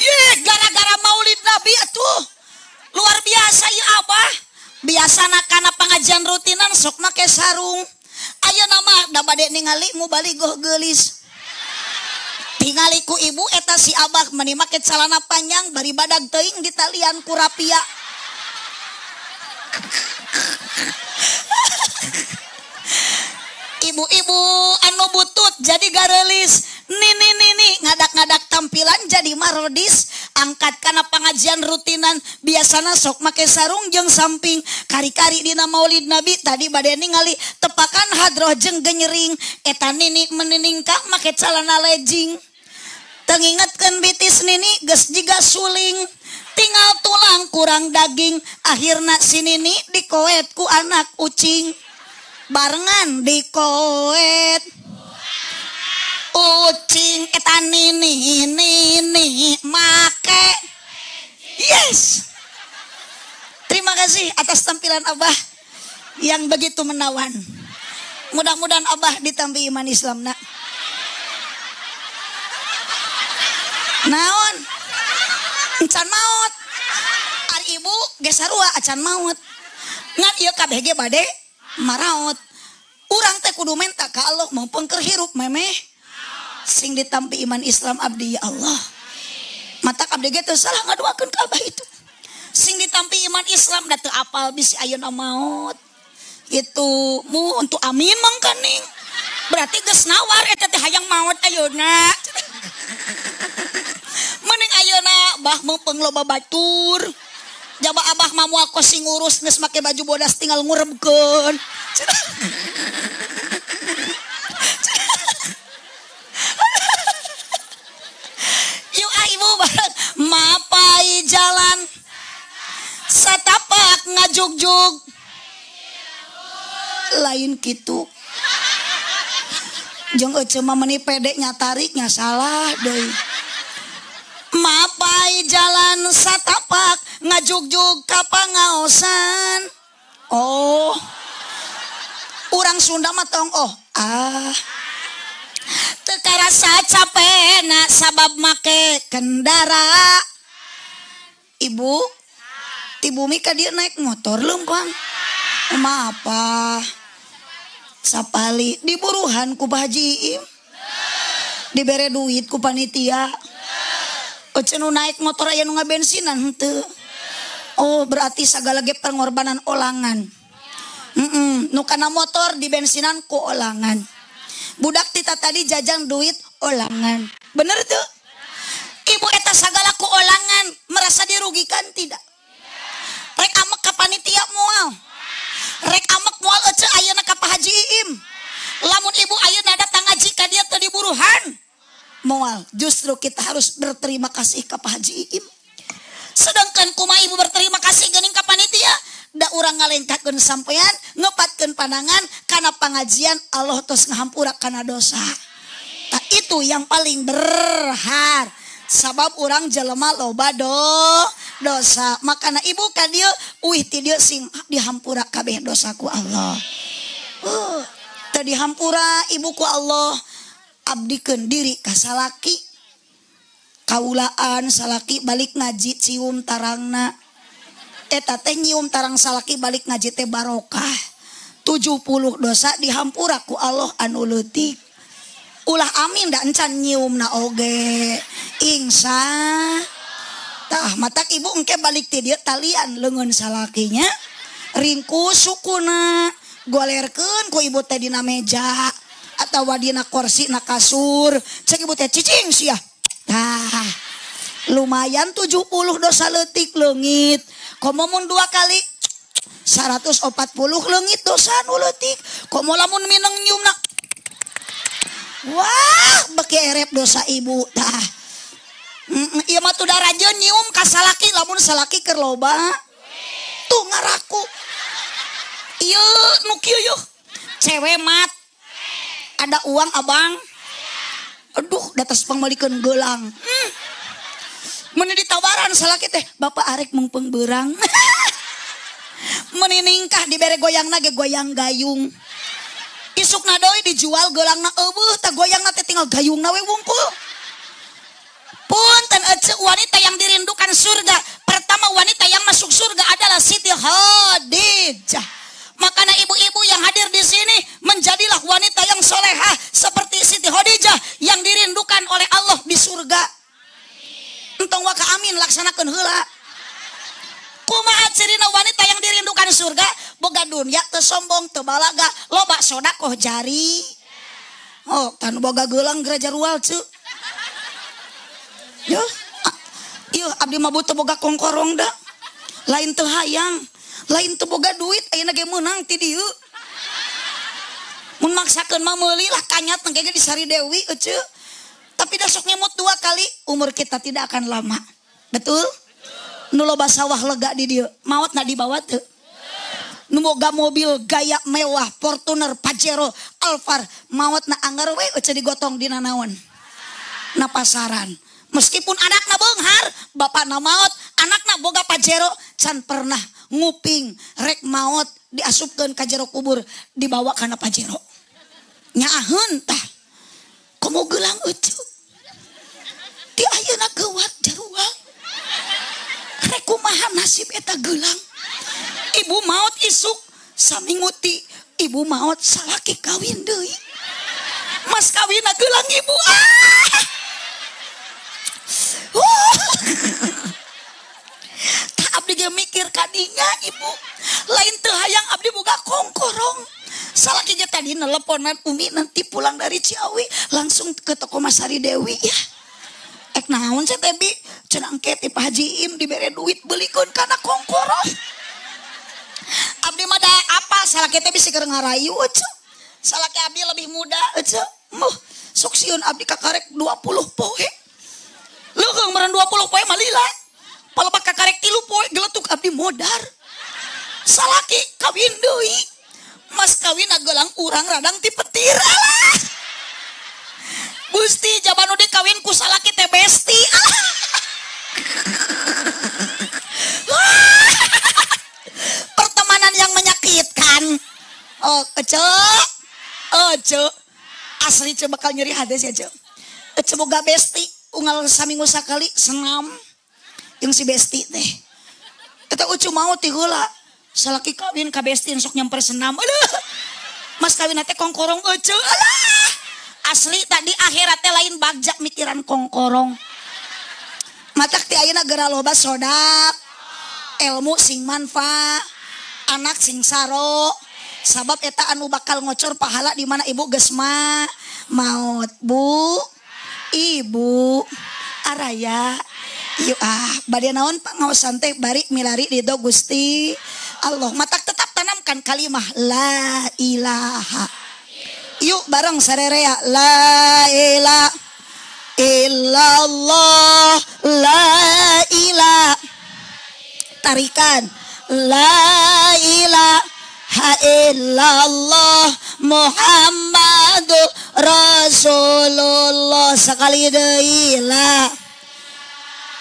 Ye, gara-gara Maulid Nabi atuh. Luar biasa ieu abah. Biasana kana pengajian rutinan sok make sarung. Ayeuna mah da bade ningali mubaligoh geulis. Tingali ku ibu eta si abah meni make calana panjang bari badag teuing ditalian ku rapia. Ibu-ibu anu butut jadi gareulis, nini nini ngadak-ngadak tampilan jadi marodis, angkat kana pengajian rutinan biasana sok make sarung jeung samping, kari-kari dina Maulid Nabi tadi bade ningali tepakan hadroh jeung genyering, eta nini meniningkah make calana lejing. Tengingetkeun bitis nini geus jiga suling, tinggal tulang kurang daging, akhirna si nini dikoet ku anak ucing. Barengan dikoet ucing eta nini nini make. Yes. Terima kasih atas tampilan abah yang begitu menawan. Mudah-mudahan abah ditampi iman Islam nak. Naon? Encan maot. Ari ibu ge sarua acan maot. Ngan ieu kabeh ge bade maraot. Urang teh kudu menta ka Allah mumpung keur hirup memeh. Sing ditampi iman Islam abdi ya Allah. Matak abdi ge teu salah ngadoakeun ka abah itu. Sing ditampi iman Islam da teu apal bisi ayeuna maot. Gitu mu untuk amin mangkaning. Berarti geus nawar eta teh hayang maot ayeuna. Mending ayeuna bah mumpung loba batur. Jaba abah mah moal kos sing ngurus geus make baju bodas tinggal ngurebkeun. Yuk ah ibu bareng mapai jalan satapak ngajugjug lain kitu. Jeung ece mah meuni pede nya tariknya salah deui. Mapai jalan satapak ngajugjug ka pangaosan. Oh. Urang Sunda mah tong oh ah. Teu karasa capena sabab make kendara. Ibu, ti bumi ka dieu naik motor leumpang. Maaf apa? Sapali diburuhan ku Pak Haji Iim. Dibere duit ku panitia. Ece nu naik motor aya nu ngabensinan henteu. Oh berarti sagala ge pengorbanan olangan. Nu kana motor dibensinan ku olangan. Budak tita tadi jajan duit olangan. Bener tuh? Ibu eta sagala ku olangan merasa dirugikan tidak? Rek amek ka panitia moal. Rek amek moal ece ayeuna ka Pak Haji Iim. Lamun ibu ayeuna datang ngaji ka dieu teu diburuhan. Moal, justru kita harus berterima kasih ka Pak Haji Iim. Sedangkan kumaha ibu berterima kasih geuning ka panitia, da urang ngalengkahkeun sampean, ngepatkeun pandangan kana pangajian Allah tos ngahampura kana dosa. Tah itu yang paling berharga. Sabab urang jelema loba dosa. Makana ibu ka dieu uih ti dieu sing dihampura kabeh dosa ku Allah. Teu dihampura ibu ku Allah, abdikeun diri ka salaki. Kaulaan salaki balik ngaji cium tarangna. Eta teh nyium tarang salaki balik ngaji teh barokah. 70 dosa dihampura ku Allah anu leutik. Ulah amin da encan nyiumna oge. Ingsa. Tah matak ibu engke balik ti dieu talian leungeun salakinya. Ringkus sukuna, golerkeun ku ibu teh dina meja atawa dina kursi na kasur. Cek ibu teh cicing sia. Tah lumayan 70 dosa leutik leungit. Komo mun 2 kali 140 leungit dosa nu leutik. Komo lamun mineng nyiumna, wah beki erep dosa ibu. Tah ieu mah tuh darajeun nyium ka salaki lamun salaki keur loba tuh ngaraku. Ieu nu kieu yeuh cewek mat ada uang abang. Aduh datas pangmalikeun gelang. Meni ditawaran salaki teh bapak arek mungpeung beurang. Meni ningkah dibere goyangna ge goyang gayung. Isukna deui dijual geulangna eueuh tah goyangna teh tinggal gayungna we wungkul. Punten ece wanita yang dirindukan surga. Pertama wanita yang masuk surga adalah Siti Khadijah. Makanya ibu-ibu yang hadir di sini menjadilah wanita yang solehah seperti Siti Khadijah yang dirindukan oleh Allah di surga. Entong waka amin laksanakeun heula. Kumaha cirina wanita yang dirindukan surga? Boga dunya teu sombong teu balaga, loba sodakoh jari. Oh, tan boga geulang gereja rual ceu. Yuh, yuh abdi mah butuh boga kongkorong da. Lain teu hayang, lain teu boga duit ayeuna ge meunang ti dieu. Mun maksakeun mah meuli lah kanyat engke ge di Sari Dewi eceu. Tapi dah sok ngemut 2 kali umur kita tidak akan lama. Betul? Nu loba sawah lega di dieu, maot na dibawa teu. Nu boga mobil gaya mewah, Fortuner, Pajero, Alphard, maot na anggar we eceu digotong dina naon? Na pasaran. Meskipun anakna beunghar, bapakna maot, anakna boga Pajero, can pernah nguping rek maot diasupkeun ka jero kubur dibawa kana Pajero. Nyaaheun tah. Komo geulang eceu. Ti ayeuna geuwat jarua. Rek kumaha nasib eta geulang. Ibu maot isuk saminguti, ibu maot salaki kawin deui. Mas kawinna geulang ibu. Ah! Tak abdi ge mikir kadinya ibu. Lain teu hayang abdi boga kongkorong. Salaki ge tadi nelponan Umi nanti pulang dari Ciawi langsung ke toko Mas Sari Dewi ya. Ek naon sih teh bi? Cenah engke ti Pak Haji Im dibere duit belikeun kana kongkorong. Abdi mah da apa salaki teh bisi keur ngarayu eceu. Salaki abdi lebih muda eceu. Muh, sok sieun abdi kakarek 20 poe. Leukeung meureun 20 poe mah lila. Palebak kakarek 3 poe geletuk abdi modar. Salaki kawin deui. Mas kawin gelang urang radang ti petir. Alah. Gusti jaban nu dikawin ku salaki teh besti. Alah. Pertemanan yang menyakitkan. Oh, ece. Ece. Asli ce bakal nyeri hati sih ece. Ece boga besti unggal saminggu sakali senam. Yang si besti teh. Eta ucu mau ti heula. Salaki kawin ka bestin sok nyamper senam. Aduh. Mas kawin teh kongkorong euceu. Alah. Asli tadi akhirat teh lain bagja mikiran kongkorong. Matak ti ayeuna geura loba sodak. Ilmu sing manfaat, anak sing saro. Sabab eta anu bakal ngocor pahala di mana ibu geus maot bu, ibu araya. Yuk ah, bade naon pangaosan teh bari milari ridho Gusti Allah. Matak tetap tanamkan kalimah la ilaha. Yuk bareng sarerea la ilaha illallah, la ilaha. Tarikan la ilaha illallah Muhammadur Rasulullah. Sekali deui la.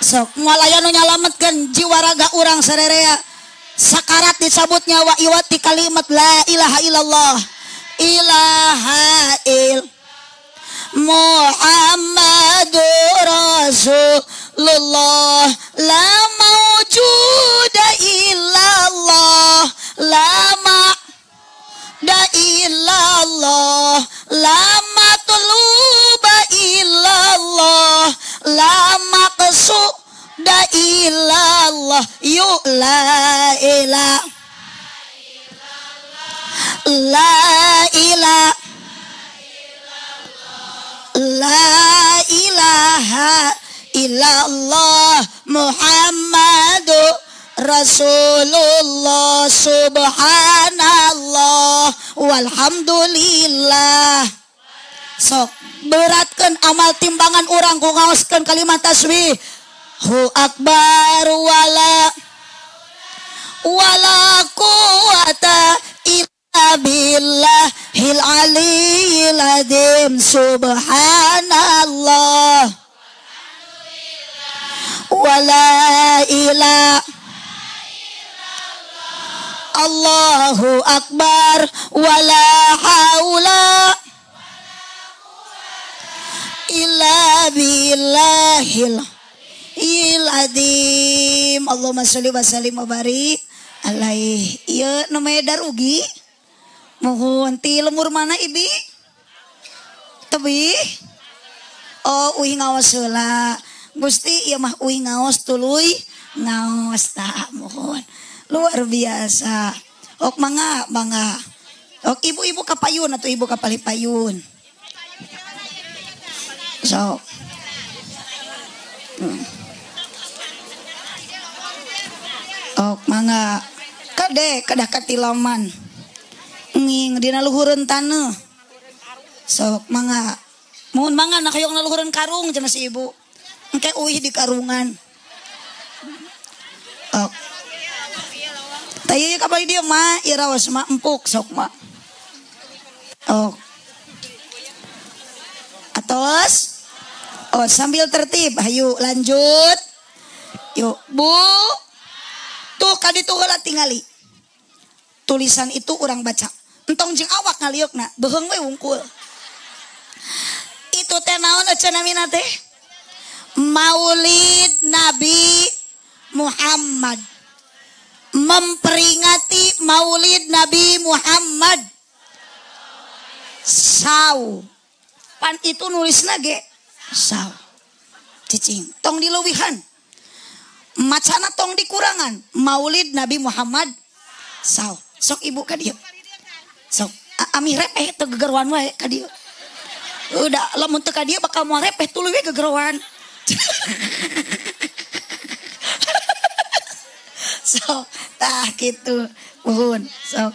Sok moal aya nu nyalametkeun jiwa raga urang sarerea. Sakarat dicabut nyawa iwat ti kalimat la ilaha illallah. Ilaha il Muhammadur Rasulullah. La maujuda illallah, la ma'da illallah, la matluba illallah, la maqsuda illallah. Yuk la ilaha, la ilaha, la ilaha illallah Muhammadur Rasulullah. Subhanallah walhamdulillah. Sok beratkan amal timbangan urang ku ngaoskeun kalimat tasbih. Hu akbar wala wala quwata illa billahil aliyil azim. Subhanallah wala ilaha Allahu akbar wala haula illa billahil azim. Allahumma sholli wa sallim wa barik alaihi. Ieu nu meda rugi. Mohon ti lemur mana ibi? Tebih? Oh uih ngaos heula. Gusti ieu mah uih ngaos tuluy ngaos tah mohon. Luar biasa. Ok mangga mangga. Ok ibu-ibu kapayun atau ibu kapalipayun. So. Ok mangga. Kade kedah katilaman. Nging dina luhureun taneuh. Sok mangga. Mohon mangga nak hayang naluhureun karung cenah si ibu. Engke uih di karungan. Ok. Tah ieu kabali dieu mah ieu raos mah empuk sok mah. Ok. Atos? Oh sambil tertib, hayu lanjut. Yuk, Bu. Tuh kaditu heula tingali. Tulisan itu urang baca. Entong jeung awak ngaliukna, beuheung we wungkul. Itu teh naon cenah namina teh? Maulid Nabi Muhammad. Memperingati Maulid Nabi Muhammad. Saw. Pan itu nulisna ge saw. Cicing, tong dileuwihan. Macana tong dikurangan. Maulid Nabi Muhammad saw. Sok ibu ka dieu. Sok ami repeh teu gegeroan wae ka dieu. Udah lamun teu ka dieu bakal moal repeh tuluy we gegeroan. Sok tah kitu. Nuhun sok.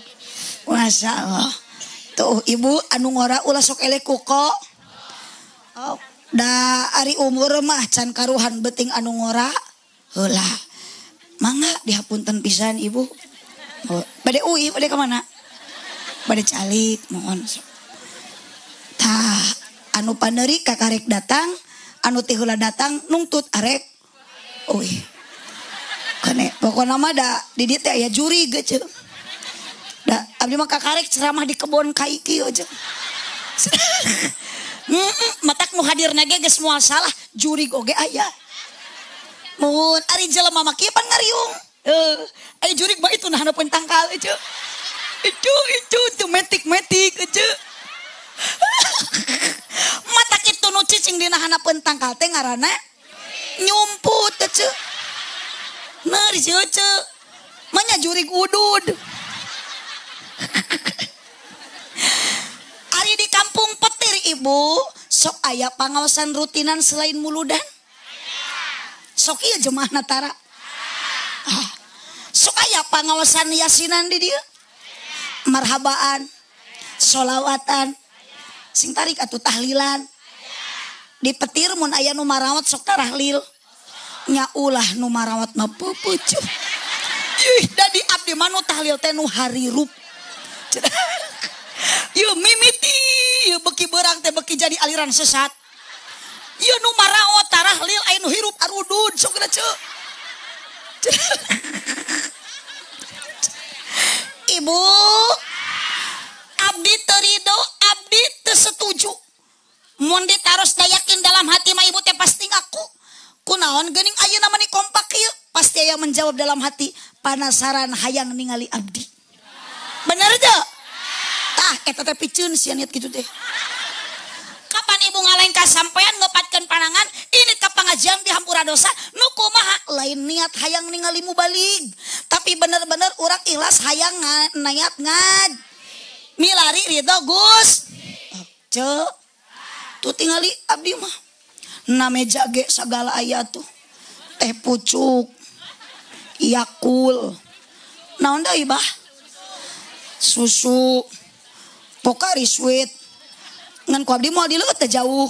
Masya Allah. Tuh ibu anu ngora ulah sok eleh kuko. Oh, da ari umur mah can karuhan beuting anu ngora heula. Mangga dihapunten pisan ibu. Oh, bade uih bade ka mana? Bade calik mohon sok. Tah anu paneuri kakarek datang, anu ti heula datang nungtut arek uih. Kene pokona mah da di dieu teh aya juri geus. Da abdi mah kakarek ceramah di kebon kai kieu aja. Matak nu hadirna ge geus moal salah, jurig oge aya. Mun ari jelema mah kieu pan ngariung. Aya jurig mah itu nah handapeun tangkal ece. Itu itu metik-metik ece. Mata kitu nu cicing dina handapeun tangkal teh ngaranna nyumput ece. Neuri si ece. Manya jurig udud. Ari di kampung Petir ibu, sok aya pangaosan rutinan selain muludan? Sok ieu jemaahna tara. Ah, sok aya pangaosan yasinan di dieu? Marhabaan, solawatan, sing tarik atuh tahlilan. Di Petir mun aya nu marawat sok tarahlil. Nya ulah nu marawat mah peupeut. Ih, da di abdi mah nu tahlil teh nu harirup. Ieu mimiti, ieu beki beurang teh beki jadi aliran sesat. Ieu nu maraot tarahlil aya nu hirup arudud sok ceu. Ibu, abdi teu rido, abdi teu setuju. Mun ditaros da yakin dalam hati mah ibu teh pasti ngaku. Kunaon geuning ayeuna mah kompak ieu? Pasti aya menjawab dalam hati, panasaran hayang ningali abdi. Bener teu? Tah eta teh piceun sia niat kitu teh. Kapan ibu ngalengkah sampean ngepatkeun panangan ini ka pangajian di hampura dosa nu kumaha lain niat hayang ningali mubalig, tapi bener-bener urang ikhlas hayang niat ngad. Milari ridho Gus. Ceu. Tuh tingali abdi mah. Na meja ge sagala aya tuh. Teh pucuk. Yakul. Naon deui bah? Susu. Pokari Sweet. Ngan ku abdi moal dileueut teh jauh.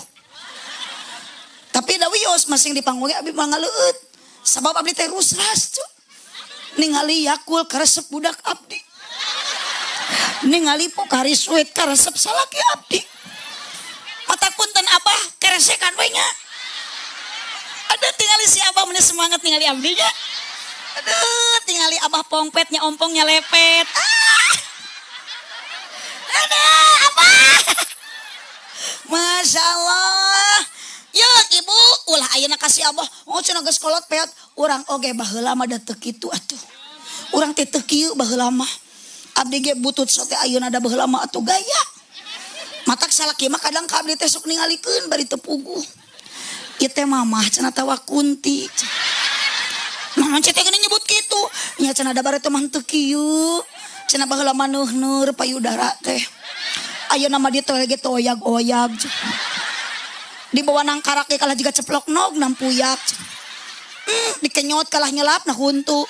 Tapi da wios masing di panggung abdi mah ngaleueut. Sabab abdi teh rusras cu. Ningali Yakul karesep budak abdi. Ningali Pokari Sweet karesep salaki abdi. Mata punten abah keresekan we nya. Aduh tingali si abah meni semangat ningali abdi nya. Aduh tingali abah pongpetnya ompongnya lepet. Ah. Aduh abah. Masya Allah. Yuk ibu ulah ayeuna kasih abah. Oh cenah geus kolot peot. Urang oge baheula mah da teu kitu atuh. Urang teh teu kieu baheula mah. Abdi ge butut sote ayeuna da baheula mah atuh gaya. Matak salaki mah kadang ka abdi teh sok ningalikeun bari teu puguh. Ieu teh mamah cenah tawa kunti. Naon teh geuning nyebut kitu? Nya cenah da bare teh mah teu kieu. Cenah baheula mah neuhneur payudara teh. Ayeuna mah dieu teh ge toyag-oyag. Dibawa nang karake kalah jiga ceplok nog nampuyak. Dikenyot kalah nyelap nah huntu.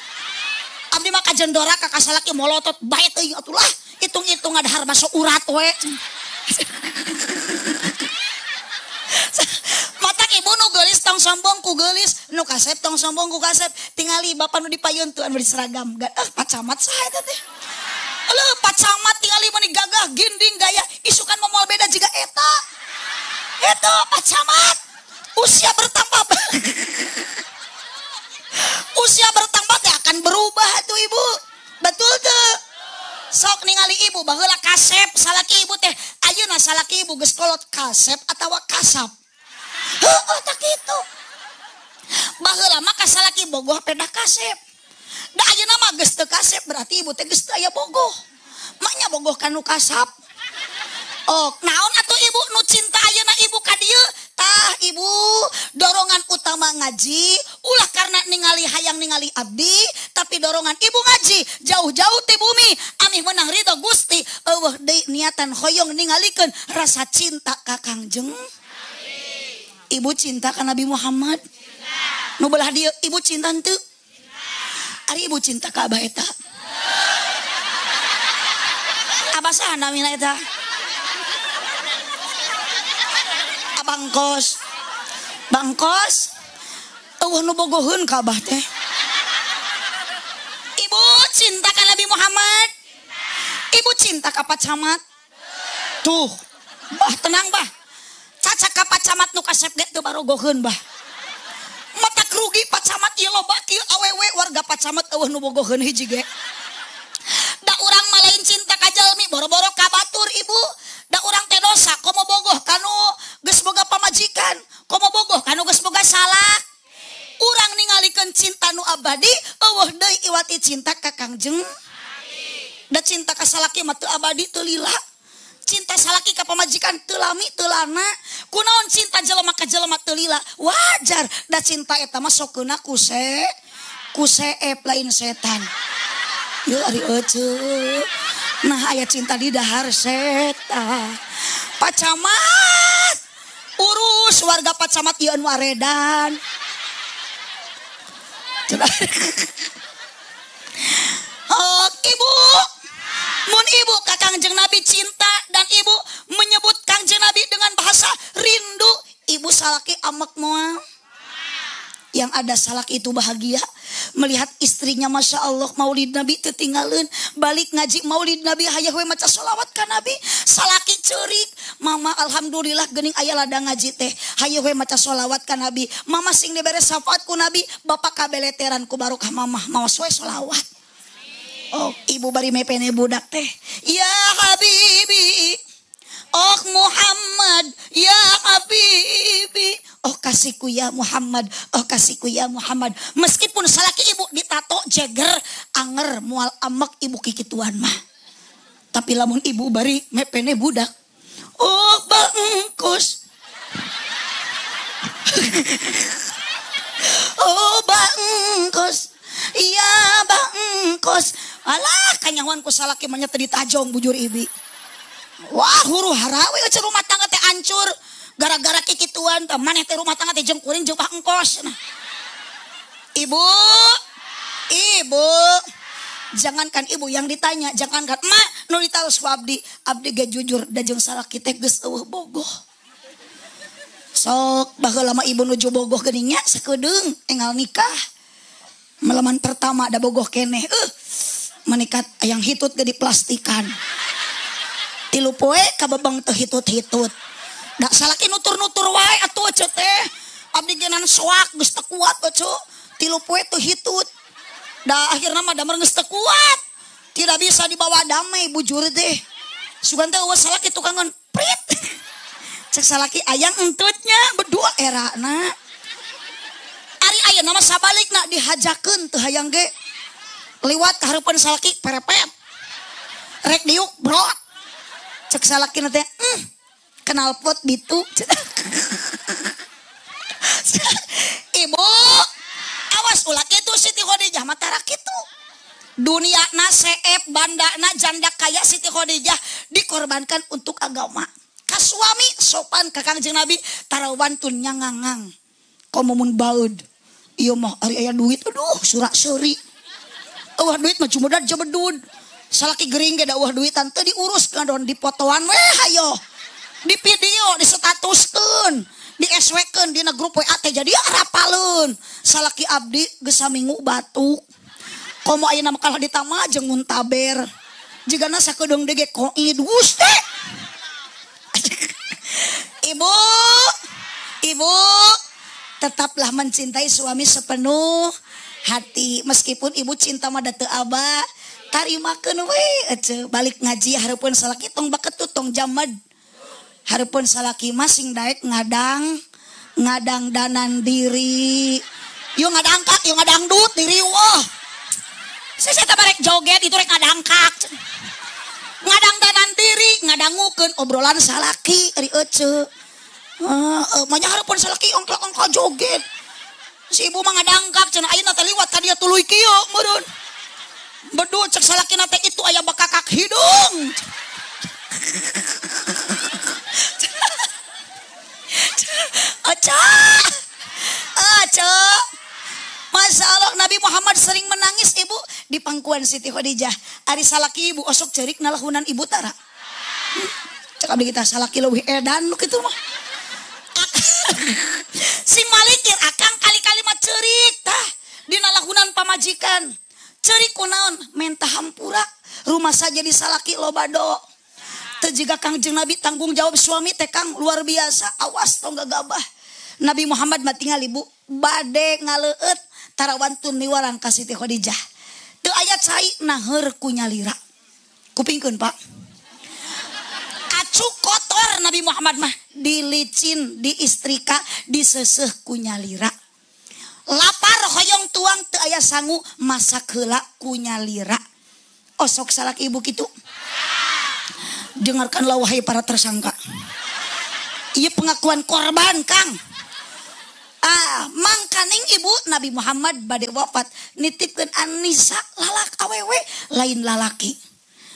Abdi mah kajendora ka kasalaki molotot bae teuing atulah. Hitung-hitung ngadahar baso urat we. Matak ibu nu geulis tong sombong ku geulis, nu kasep tong sombong ku kasep. Tingali bapak nu dipayun tuh anu diseragam. Ah, Pak Camat saha eta teh? Aduh, Pak Camat tingali mani gagah ginding gaya isukan moal beda jiga eta. Eta Pak Camat usia bertambah. Usia bertambah teh akan berubah tuh ibu. Betul tuh. Sok ningali ibu baheula kasep salaki ibu teh ayeuna salaki ibu geus kolot kasep atawa kasap. Heueuh tah kitu. Baheula mah kasalaki bogoh pedah kasep. Da ayeuna mah geus teu kasep berarti ibu teh geus teu aya bogoh. Maknya bogoh kanu kasap. Oh, naon atuh ibu nu cinta ayeuna ibu ka dieu? Tah ibu, dorongan utama ngaji ulah karena ningali hayang ningali abdi, tapi dorongan ibu ngaji jauh-jauh ti bumi amih menang ridho Gusti eueuh deui niatan hoyong ningalikeun rasa cinta ka Kangjeng. Ibu cinta ka Nabi Muhammad. Nu belah dieu ibu cinta henteu? Ari ibu cinta ka abah eta? Abah saha namina eta? Bangkos. Bangkos. Eueuh nu bogoheun ka abah teh. Ibu cinta ka Nabi Muhammad. Ibu cinta ka Pak Camat. Tuh, bah tenang bah. Caca ka Pak Camat nu kasep ge teu barogoheun bah. Matak rugi Pak Camat ieu loba kieu awewe warga Pak Camat eueuh nu bogoheun hiji ge. Da urang mah lain cinta ka jalmi boro-boro ka batur ibu. Da urang teh dosa komo bogoh kanu geus boga pamajikan, komo bogoh kanu geus boga salak. Urang ningalikeun cinta nu abadi eueuh deui iwati cinta ka Kangjeng. Da cinta ka salaki mah teu abadi teu lila. Cinta salaki ka pamajikan teu lami teu lana. Kunaon cinta jelema ka jelema teu lila? Wajar da cinta eta mah sokeuna ku seep lain setan. Yeuh ari euceu. Nah aya cinta di dahar setan. Pak Camat urus warga Pak Camat ieu anu aredan. Oh, ibu, mun ibu ka Kangjeng Nabi cinta dan ibu menyebut Kangjeng Nabi dengan bahasa rindu, ibu salaki amek moal. Yang ada salaki itu bahagia melihat istrinya masya Allah maulid Nabi tetinggalin balik ngaji maulid Nabi hayah we maca sholawat ka Nabi salaki ceurik mama alhamdulillah geuning aya ladang ngaji teh hayah we maca sholawat ka Nabi mama sing dibere syafaat ku Nabi bapak kabeleteran ku barokah mama maos we sholawat. Oh ibu bari mepene budak teh ya habibi oh Muhammad ya habibi oh kasihku ya Muhammad oh kasihku ya Muhammad. Meskipun salaki ibu ditato jeger anger mual amek ibu kikituan mah, tapi lamun ibu bari mepene budak oh bangkus oh bangkus iya bangkus alah kanyahoan ku salaki mah nya teu ditajong bujur ibi. Wah huru hara we eueuh rumah tangga teh hancur gara-gara kikituan teh maneh teh rumah tangga teh jeung kuring jeung bangkos. Nah. Ibu, ibu, jangankan ibu yang ditanya, jangankan emak nu ditaros ku abdi, abdi ge jujur da jeung salaki teh geus eueuh bogoh. Sok baheula mah ibu nuju bogoh geuning nya sakedeung enggal nikah. Meleman pertama da bogoh keneh, menikat ayang hitut ge diplastikan. Tilu poe kabebeng teu hitut-hitut. Da salaki nutur-nutur wae atuh ece teh. Abdi genan soak geus teu kuat ece. Tilu poe teu hitut. Da akhirna mah damar geus teu kuat. Tidak bisa dibawa damai bujur teh. Sugan teh eueuh salaki tukangan prit. Cek salaki ayang entutnya berdua erana. Ari ayeuna mah sabalikna dihajakeun teu hayang ge. Liwat ka hareupeun salaki perepet. Rek diuk brot. Cek salaki teh, kenal pot bitu. Ibu, awas ulah kitu Siti Khadijah mah tara kitu. Dunia na seep, banda na janda kaya Siti Khadijah dikorbankan untuk agama. Ka suami sopan ka Kangjeng Nabi tara wantun nyangangang. Komo mun baeud. Ieu mah ari aya duit aduh surak seuri. Eueuh duit mah jumedad jemedud. Salaki gering ge da eueuh duitan teu diurus ngadon dipotoan we hayo. Di video, di statuskeun, di SW-keun dina grup WA teh jadi arapaleun. Salaki abdi geus saminggu batuk. Komo ayeuna mah kalah ditama jeung muntaber. Jigana sakedeung deui ge koid gusti. Ibu, ibu, tetaplah mencintai suami sepenuh hati meskipun ibu cinta mah da teu aba. Tarimakeun we ece balik ngaji hareupeun salaki tong baketut tong jamed. Hareupeun salaki mah sing daek ngadang ngadangdanan diri. Yeuh ngadangkak, yeuh ngadangdut diri wah. Saya teh barek joget itu rek ngadangkak. Ngadangdanan diri, ngadangukeun obrolan salaki ari ece. Heeh, mah nya hareupeun salaki ongklok-ongklok joget. Si ibu mah ngadangkak cenah ayeuna teh liwat ka dieu tuluy kieu meureun. Bedu cek salaki nate itu aya bakakak hidung. Aca, aca. Masya Allah Nabi Muhammad sering menangis ibu di pangkuan Siti Khadijah. Ari salaki ibu osok cerik nalahunan ibu tara. Cek abdi kita salaki leuwih edan nu kitu mah. Si malikir akang kali-kali mah cerik tah dina lahunan pamajikan. Cerik kunaon menta hampura rumah saja di salaki loba do. Teu jiga Kangjeng Nabi tanggung jawab suami teh Kang luar biasa awas tong gagabah. Nabi Muhammad mah tingali bu bade ngaleueut tarawantun miwarang ka Siti Khadijah. Teu aya cai naheur ku nyalira. Kupingkeun Pak. Acuk kotor Nabi Muhammad mah dilicin, diistrika, diseseuh ku nyalira. Lapar hoyong tuang teu aya sangu masak heula ku nyalira. Osok salaki ibu kitu. Dengarkanlah wahai para tersangka. Ieu pengakuan korban Kang. Ah, mangkaning ibu Nabi Muhammad bade wafat nitipkeun Anisa lalak awewe lain lalaki.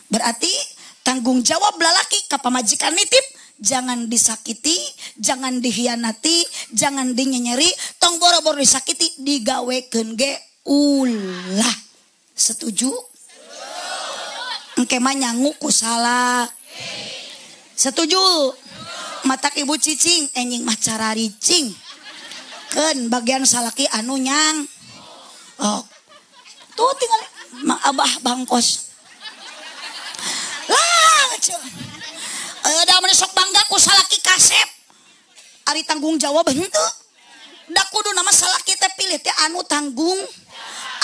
Berarti tanggung jawab lalaki ka pamajikan nitip, jangan disakiti, jangan dihianati, jangan dinyenyeri, tong boro-boro disakiti digawekeun ge ulah. Setuju? Engke mah nyangu ku salah. Setuju? Matak ibu cicing enjing mah cararicing. Keun bagian salaki anu nyang. Oh. Tuh tinggal Mang Abah bangkos. Lah, da mun sok bangga ku salaki kasep. Ari tanggung jawab henteu. Da kudu nama salaki teh pilih teh anu tanggung,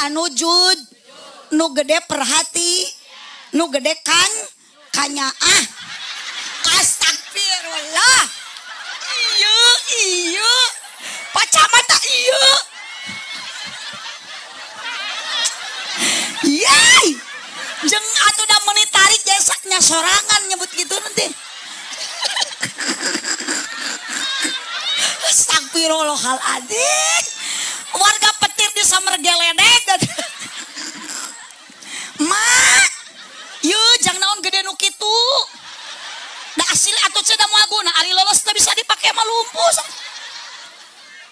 anu jud, nu gede perhati, nu gede kan kanyaah. Astagfirullah. Iya, iya. Pacamata iya. Yai. Jeung atuh da meuni tarik jasaknya sorangan nyebut gitu nanti. Astagfirullahaladzim. Warga petir di samergeledek. Mak, yeuh jang naon gede nu kitu. Da asil atuh cenah moal guna ari lolos teu bisa dipake mah lumpuh.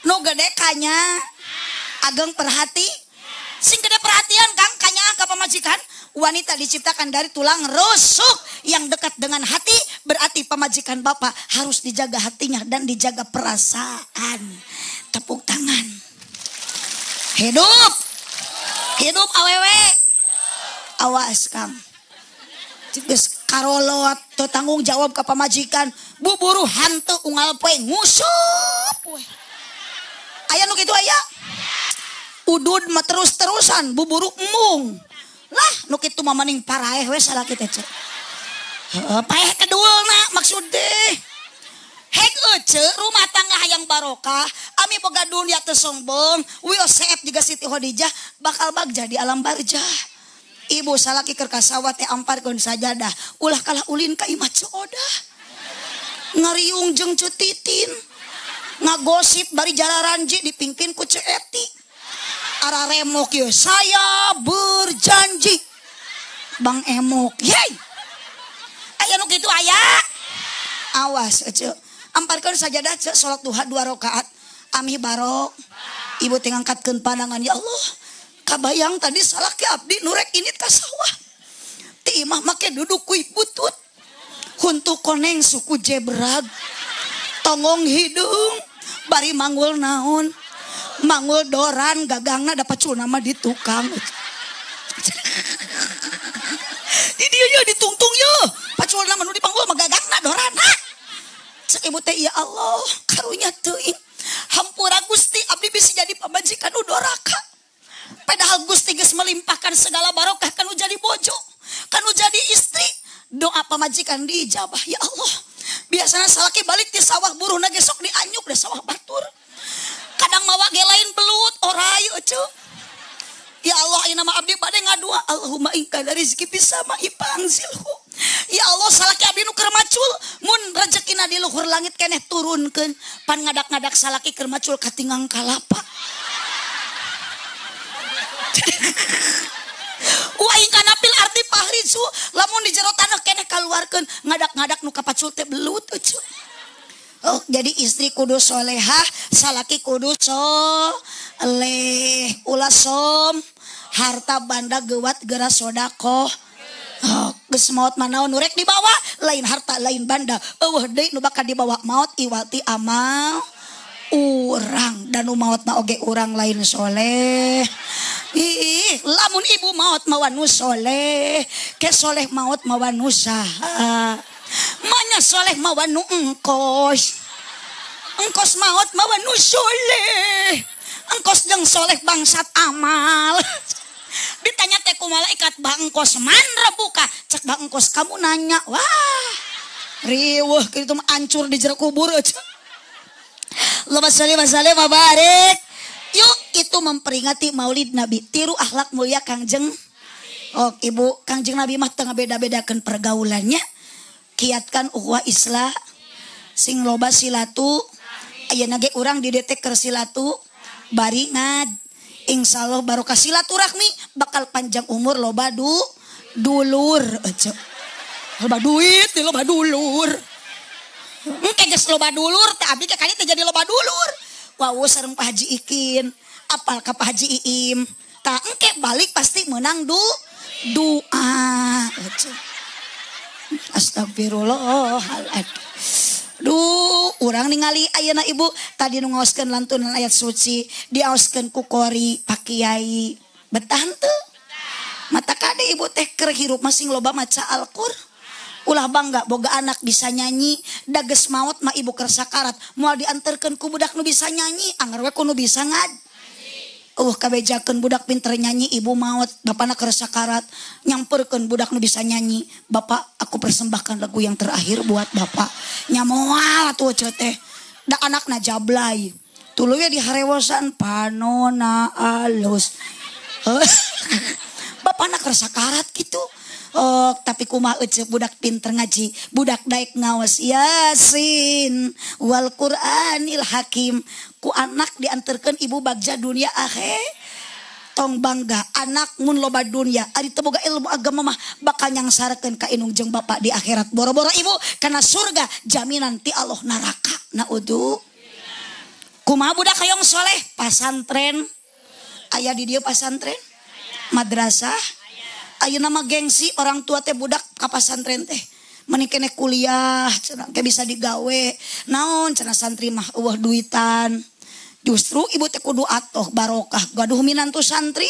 Nu gede kanya ageng perhati, sing gede perhatian Kang kanya ka pamajikan. Wanita diciptakan dari tulang rusuk yang dekat dengan hati, berarti pamajikan bapak harus dijaga hatinya dan dijaga perasaan. Tepuk tangan. Hidup. Hidup awewe. Awas Kang. Geus karolot teu tanggung jawab ka pamajikan, buburu hantu unggal poe ngusup we. Aya nu kitu aya? Udud mah terus-terusan buburu embung. Lah nu kitu mah maning paraeh we salaki teh ceu. Heuh, paeh kedulna maksud teh. Hek ece rumah tangga hayang barokah, ami boga dunia teu sombong, wios seep juga Siti Khadijah bakal bagja di alam barjah. Ibu salaki keur ka sawah teh amparkeun sajadah, ulah kalah ulin ka imah Ceu Odah. Ngariung jeung Ceu Titin. Ngagosip bari jararanji dipimpin ku Ceu Eti. Ara remok ye, saya berjanji. Bang Emok, yey. Aya nu kitu aya. Awas ece. Amparkeun sajadah ceu salat duha 2 rakaat. Amih barok. Ibu teh ngangkatkeun pandangan, ya Allah. Kabayang tadi salaki abdi nu rek init ka sawah. Ti imah make duduk ku butut. Huntu koneng suku jebrag. Tongong hidung bari manggul naon. Manggul doran gagangna da pacul nama di tukang. Di dieu ye ditungtung ye. Pacul nama nu dipanggul mah gagangna dorana. Cek ibu teh ya Allah karunya teuing. Hampura Gusti abdi bisa jadi pamajikan nu doraka. Padahal Gusti geus melimpahkan segala barokah kanu jadi bojo, kanu jadi istri. Doa pamajikan diijabah ya Allah. Biasanya salaki balik di sawah buruhna ge sok dianyuk di sawah batur. Kadang mawa ge lain belut orai euceu. Ya Allah ayeuna mah abdi bade ngadua Allahumma in kana rizki fis sama'i fangzilhu. Ya Allah salaki abdi nu keur macul mun rezekina di luhur langit keneh turunkeun pan ngadak-ngadak salaki keur macul katingang kalapa. Wa in kana fil ardi fahrizu lamun di jero tanah keneh kaluarkeun ngadak-ngadak nu kapacul teh belut euceu. Oh, jadi istri kudu solehah, salaki kudu soleh, ulah som, harta banda gewat geura sodakoh. Oh, geus maot manaon nu rek dibawa, lain harta lain banda, eueuh deui nu bakal dibawa maot iwati amal urang dan nu maot mah oge urang lain soleh. Ih, lamun ibu maot mawa nu soleh, ke soleh maot mawa nu saha. Manya soleh mawa nu engkos. Engkos maot mawa nu soleh. Engkos jeung soleh bangsat amal. Ditanya teh ku malaikat bah engkos man rebuka. Cek bah engkos kamu nanya. Wah. Riweuh kitu mah hancur di jero kubur aja. Allahumma sholli wa sallim wa barik. Yuk itu memperingati Maulid Nabi. Tiru akhlak mulia Kangjeng. Oh ibu, Kangjeng Nabi mah teu ngabeda-bedakeun pergaulannya. Kiatkan ukhuwah Islam sing loba silatu. Ayeuna ge urang di detek keur silatu bari ngad. Insyaallah barokah silaturahmi bakal panjang umur loba dulur. Loba duit, loba dulur. Engke geus loba dulur teh abdi teh kali teh jadi loba dulur. Wau sareng Pak Haji Ikin, apal ka Pak Haji Iim. Tah engke balik pasti menang doa. Astagfirullahaladzim. Duh, urang ningali ayeuna ibu tadi nu ngaoskeun lantunan ayat suci, diaoskeun ku qori, Pak Kiai. Betah henteu? Mata kade ibu teh keur hirup masing loba maca Al-Qur'an. Ulah bangga boga anak bisa nyanyi, da geus maot mah ibu keur sakarat, moal dianterkeun ku budak nu bisa nyanyi, anger we ku nu bisa ngaji. Kabejakeun budak pinter nyanyi, ibu maot, bapana keur sakarat, nyamperkeun budak nu bisa nyanyi, bapak aku persembahkan lagu yang terakhir buat bapak. Nya moal atuh ece teh. Da anakna jablay. Tuluy we diharewosan panona alus. Bapana keur sakarat kitu. Oh, tapi kumaha ece budak pinter ngaji, budak daek ngaos Yasin wal Qur'anil Hakim. Ku anak dianterkeun ibu bagja dunia akhir. Tong bangga anak mun loba dunia, ari teu boga ilmu agama mah bakal nyangsarakeun ka indung jeung bapak di akhirat. Boro-boro ibu kana surga jaminan ti Allah neraka. Naudzu. Kumaha budak hayang soleh? Pasantren. Aya di dieu pasantren? Madrasah. Ayeuna mah gengsi orang tua teh budak ka pasantren teh. Mending keneh kuliah cenah ke bisa digawe. Naon cenah santri mah eueuh duitan. Justru ibu teh kudu atoh barokah gaduh minantu santri.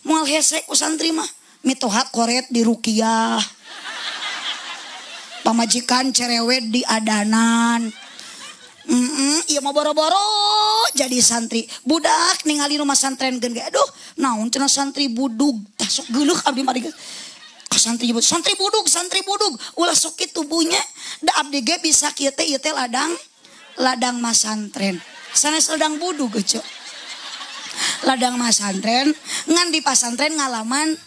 Moal hese ku santri mah. Mitoha koret di rukiah. Pamajikan cerewet di adanan. Ieu mah boro-boro jadi santri. Budak ningali rumah santren geun ge aduh naon cenah santri budug. Tah sok geuleuh abdi mah ka santri nyebut santri budug ulah sok kitu bunya. Da abdi ge bisa kieu teh ieu teh ladang masantren. Sanes ladang budug ece. Ladang masantren ngan di pasantren ngalaman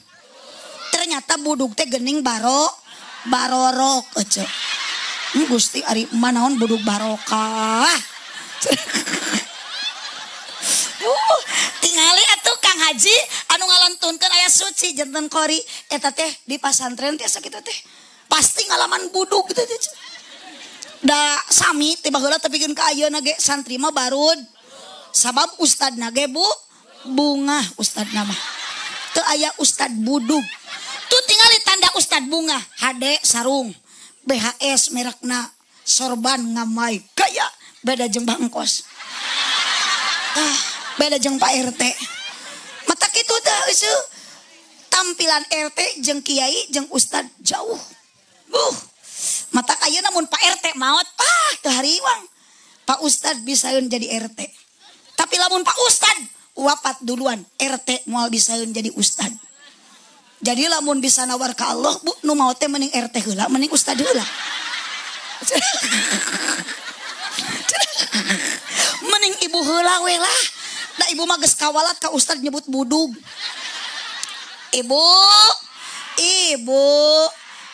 ternyata budug teh geuning barorok ece. Gusti ari manaon budug barokah. Tingali atuh Kang Haji anu ngalantunkeun ayat suci janten qori eta teh di pasantren teh sakitu teh pasti ngalaman budug kitu teh. Da sami teh baheula tepikeun ka ayeuna ge santri mah barud. Sabab ustadna ge bu bungah ustadna mah. Teu aya ustad budug. Tuh tingali tanda ustad bungah hade sarung. BHS merekna sorban ngamai gaya beda jeung bangkos. Ah, beda jeung Pak RT. Mata kitu teh eueuh. Tampilan RT jeung kiai jeung ustad jauh. Mata ayeuna mun Pak RT maot, ah teu hariwang. Pak Ustad bisaeun jadi RT. Tapi lamun Pak Ustad wafat duluan, RT moal bisaeun jadi ustad. Jadi lamun bisa nawar ka Allah, bu, nu maot teh mending RT heula, mending ustad heula. Mending ibu heula we lah. Da ibu mah geus kawalat ka ustad nyebut budug. Ibu, ibu,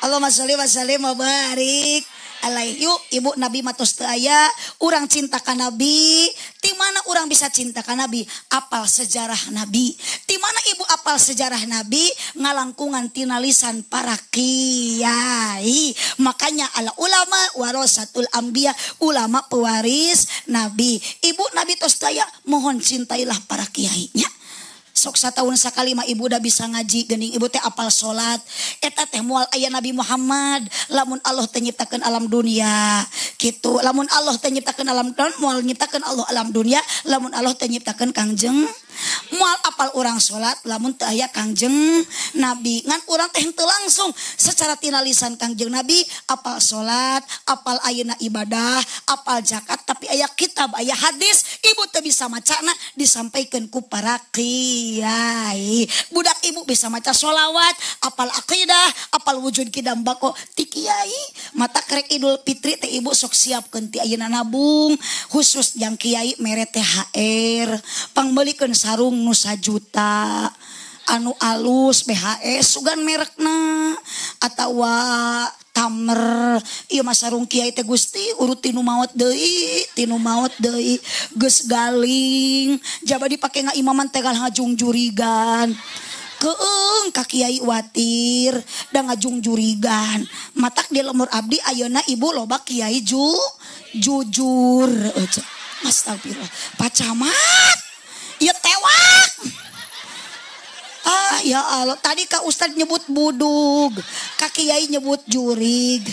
Allahumma sholli wa sallim wa barik alaihi. Yuk, ibu Nabi matos teu aya, urang cinta ka Nabi. Ti mana urang bisa cinta ka Nabi? Apal sejarah Nabi. Ti mana ibu apal sejarah Nabi? Ngalangkungan tina lisan para kiai. Makanya ala ulama warasatul anbiya, ulama pewaris Nabi. Ibu Nabi tos teu aya, mohon cintailah para kiainya. Sok satahun sakali mah ibu udah bisa ngaji geuning ibu teh apal salat eta teh moal aya Nabi Muhammad lamun Allah teh nyiptakeun alam dunia kitu lamun Allah teh nyiptakeun alam dunia moal nyiptakeun Allah alam dunia lamun Allah teh nyiptakeun Kangjeng Moal apal urang salat lamun teu aya Kangjeng Nabi. Ngan urang teh henteu langsung secara tina lisan Kangjeng Nabi apal salat, apal ayeuna ibadah, apal zakat, tapi aya kitab, aya hadis, ibu teu bisa macana disampaikan ku para kiai. Budak ibu bisa maca sholawat, apal akidah, apal wujud kidam bako ti kiai. Mata kerek Idul Fitri teh ibu sok siapkeun ti ayeuna nabung khusus jang kiai mere THR, pangmeulikeun sarung nu sajuta, anu alus BHS sugan merekna atawa tamer. Ieu mah sarung kiai teh Gusti urut tinu maot deui, tinu maot deui, geus galing, jaba dipake ngaimaman teh ngajungjurigan. Keung ka kiai watir da ngajungjurigan. Matak di lemur abdi ayeuna ibu loba kiai jujur. Astagfirullah. Pak Camat ieu tewak. Ah ya Allah, tadi ka ustad nyebut budug, ka kiai nyebut jurig.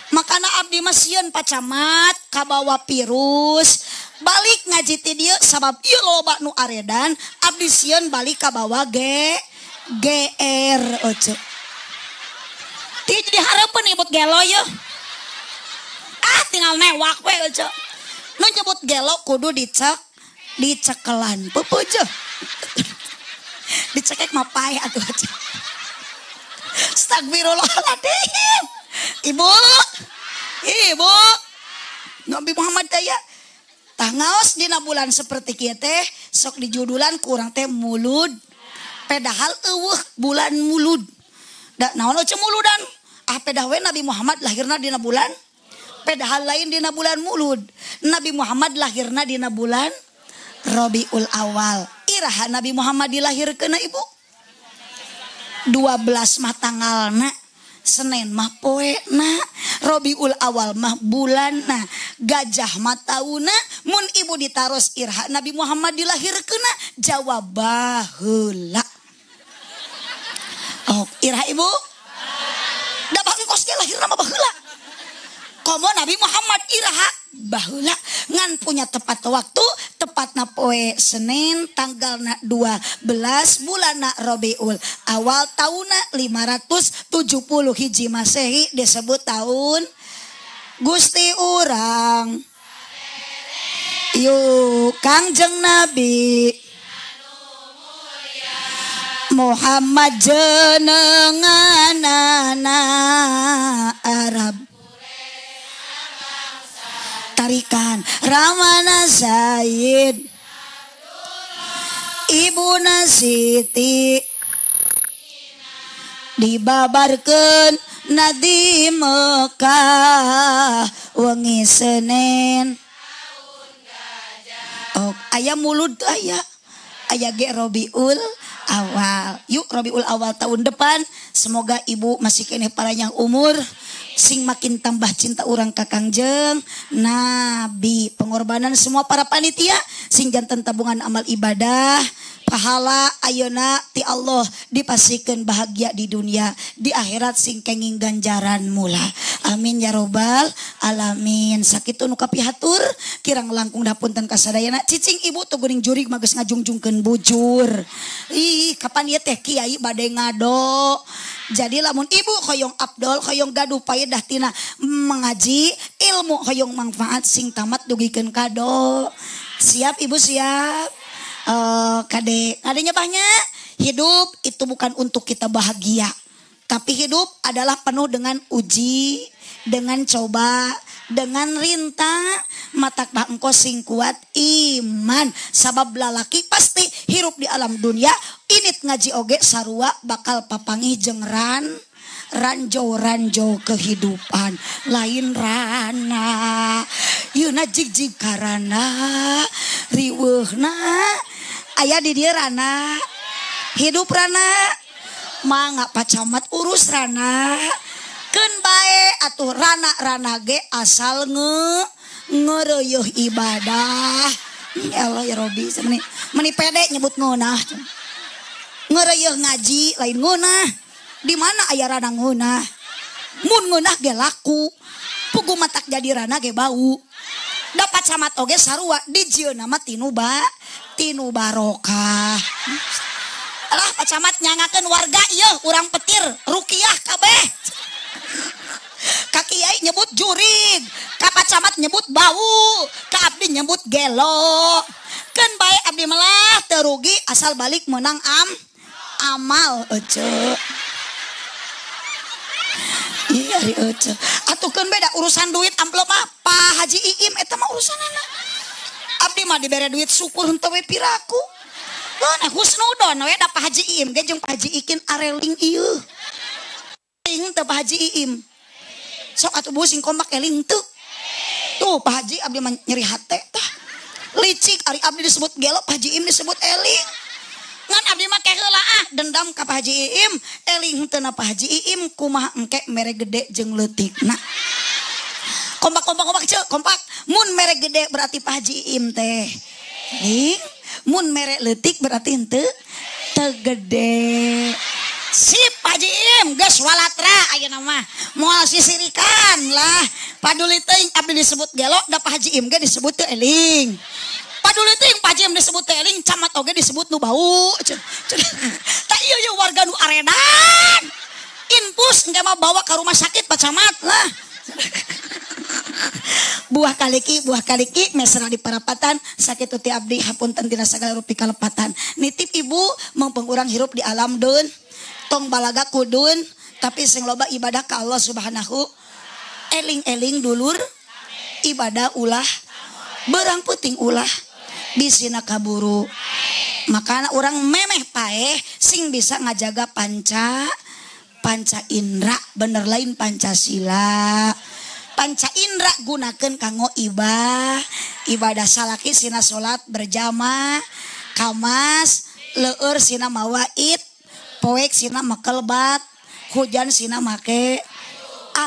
Makana abdi mah sieun Pak Camat kabawa virus. Balik ngaji ti dieu sabab ieu loba nu aredan, abdi sieun balik kabawa GR oce. Ti jadi hareupeun nyebut gelo ye. Ah tinggal newak we oce. Nu nyebut gelo kudu dicekelan. Peupeujeuh. Dicekek mah paeh atuh oce. Astagfirullahaladzim. Ibu. Ibu. Nabi Muhammad teh ya. Tah ngaos dina bulan seperti kieu teh sok dijudulan ku urang teh mulud. Pedahal eueuh bulan mulud. Da naon oce muludan? Ah pedah we Nabi Muhammad lahirna dina bulan. Pedahal lain dina bulan mulud. Nabi Muhammad lahirna dina bulan Rabiul Awal. Iraha Nabi Muhammad dilahirkeun ibu? 12 mah tanggalna, Senin mah poena, Rabiul Awal mah bulanna, gajah mah tauna. Mun ibu ditaros iraha Nabi Muhammad dilahirkeun, jawab baheula. Oh, iraha ibu? Da bangkos ge lahirna mah baheula. Komo Nabi Muhammad iraha baheula ngan punya tepat waktu, tepatna poe Senin tanggalna 12 bulanna Rabiul Awal taunna 570 hiji Masehi disebut tahun Gusti urang. Yuk Kangjeng Nabi Muhammad jenenganana Arab tarikan Ramana Zaid Ibuna Siti dibabarkeun nadi Mekah wengi Senin. Oh, aya mulud aya aya ge Rabiul Awal. Yuk Rabiul Awal tahun depan semoga ibu masih keneh panjang umur, sing makin tambah cinta urang ka Kangjeng Nabi. Pengorbanan semua para panitia sing janten tabungan amal ibadah, pahala ayeuna ti Allah dipasikeun bahagia di dunia, di akhirat sing kenging ganjaran mula. Amin ya robbal alamin. Sakitu nu kapihatur kirang langkung dapunten kasadayana. Cicing ibu tuh geuning jurig mah geus ngajungjungkeun bujur. Ih, kapan ieu teh kiai bade ngado. Jadi lamun ibu hoyong abdol, hoyong gaduh paedah tina mengaji, ilmu hoyong manfaat sing tamat dugikeun kado. Siap ibu siap. Kade, kadenya banyak. Hidup itu bukan untuk kita bahagia, tapi hidup adalah penuh dengan uji, dengan coba, dengan rintang. Matak bah engko sing kuat iman. Sabab lalaki pasti hirup di alam dunia. Init ngaji oge sarua bakal papangih jeung ranjau-ranjau kehidupan. Lain rana, yeuna jig-jig karana, riweuhna. Aya di dieu rana, hidup rana, mangga Pak Camat urus rana. Keun bae atuh rana-rana ge asal ngeureuyeh ibadah. Ya Allah ya Robi, meni pede nyebut ngeunah. Ngeureuyeh ngaji lain ngeunah. Di mana aya rana ngeunah? Mun ngeunah ge laku. Pugu matak jadi rana ge bau. Dapat camat oge sarua dijieunna mah tinu Tinu barokah. Alah Pak Camat nyangakeun warga ieu urang petir rukiah kabeh. Ka kiai nyebut jurig, ka Pak Camat nyebut bau, ka abdi nyebut gelo. Keun bae abdi melah teu rugi asal balik menang amal ece. Iya ari ece. Atuh keun beda urusan duit amplop mah Pak Haji Iim eta mah urusanana. Abdi mah dibere duit syukur henteu we piraku. Nah husnudon we da Pak Haji Iim ge jeung Pak Haji Ikin areling ieu. Eling teu Pak Haji Iim. Sok atuh bu sing kompak eling teu. Tuh Pak Haji abdi mah nyeri hate tah. Licik ari abdi disebut gelo, Pak Haji Iim disebut eling. Ngan abdi mah ke heula ah dendam ka Pak Haji Iim, eling henteu na Pak Haji Iim kumaha engke mere gede jeung leutikna. Kompak kompak kompak ceu, kompak. Mun mere gede berarti Pak Haji Iim teh eling, mun mere leutik berarti henteu teu gede. Sip Pak Haji Iim geus walatra ayeuna mah moal sisirikan lah. Paduli teuing abdi disebut gelo da Pak Haji Iim ge disebut teu eling. Paduli teuing Pak Haji Iim disebut teu eling, camat oge disebut nu bau. Tah ieu ye warga nu aredan. Infus engke mah bawa ka rumah sakit Pak Camat lah. Buah kaliki mesra di parapatan sakitu ti abdi hapunten tina sagala rupi kalepatan. Nitip ibu mangpeng urang hirup di alam dun. Tong balaga kudun tapi sing loba ibadah ka Allah Subhanahu. Eling-eling dulur ibadah ulah berang puting ulah bisina kaburu. Makana urang memeh paeh sing bisa ngajaga panca indra, bener lain Pancasila. Panca indra gunakeun kanggo ibadah salaki sina salat berjamaah kamas leur sina mawaid poek sina mekelbat hujan sina make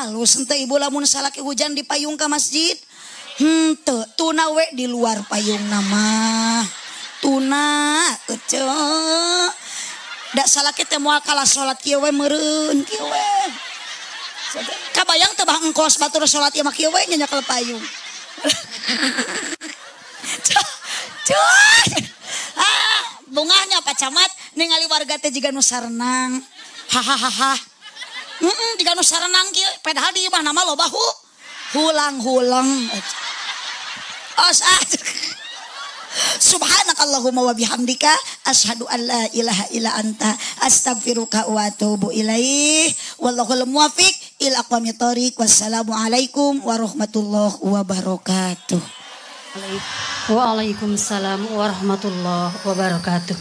alus henteu ibu lamun salaki hujan di payung ka masjid henteu tuna we di luar payung nama tuna ece da salaki teh moal kalah salat kieu we meureun kieu we kabayang teu bah engkos batur salat ieu mah kieu we nyekel payung. Cuy. Ah, bungahnya Pak Camat ningali warga teh jiga nu sarenang. Hahaha. Heeh, jiga nu sarenang kieu padahal di imah nama loba hulang-hulang. Os ah. Subhanakallahumma wa bihamdika asyhadu an la ilaha illa anta astaghfiruka wa atubu ilaih. Wallahul muwaffiq ila aqwamit thoriq. Wassalamualaikum warahmatullahi wabarakatuh. Waalaikumsalam warahmatullahi wabarakatuh.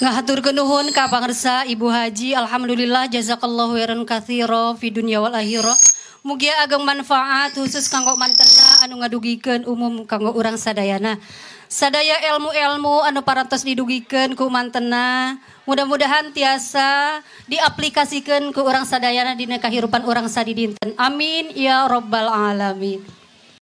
Ngahaturkeun nuhun ka pangersa Ibu Haji, alhamdulillah jazakallahu khairan katsira fi dunya wal akhirah. Mugia ageng manfaat khusus kanggo mantena anu ngadugikeun umum kanggo urang sadayana. Sadaya ilmu-ilmu anu parantos didugikeun ku mantena, mudah-mudahan tiasa diaplikasikeun ku urang sadayana dina kahirupan urang sadidinten. Amin ya rabbal alamin.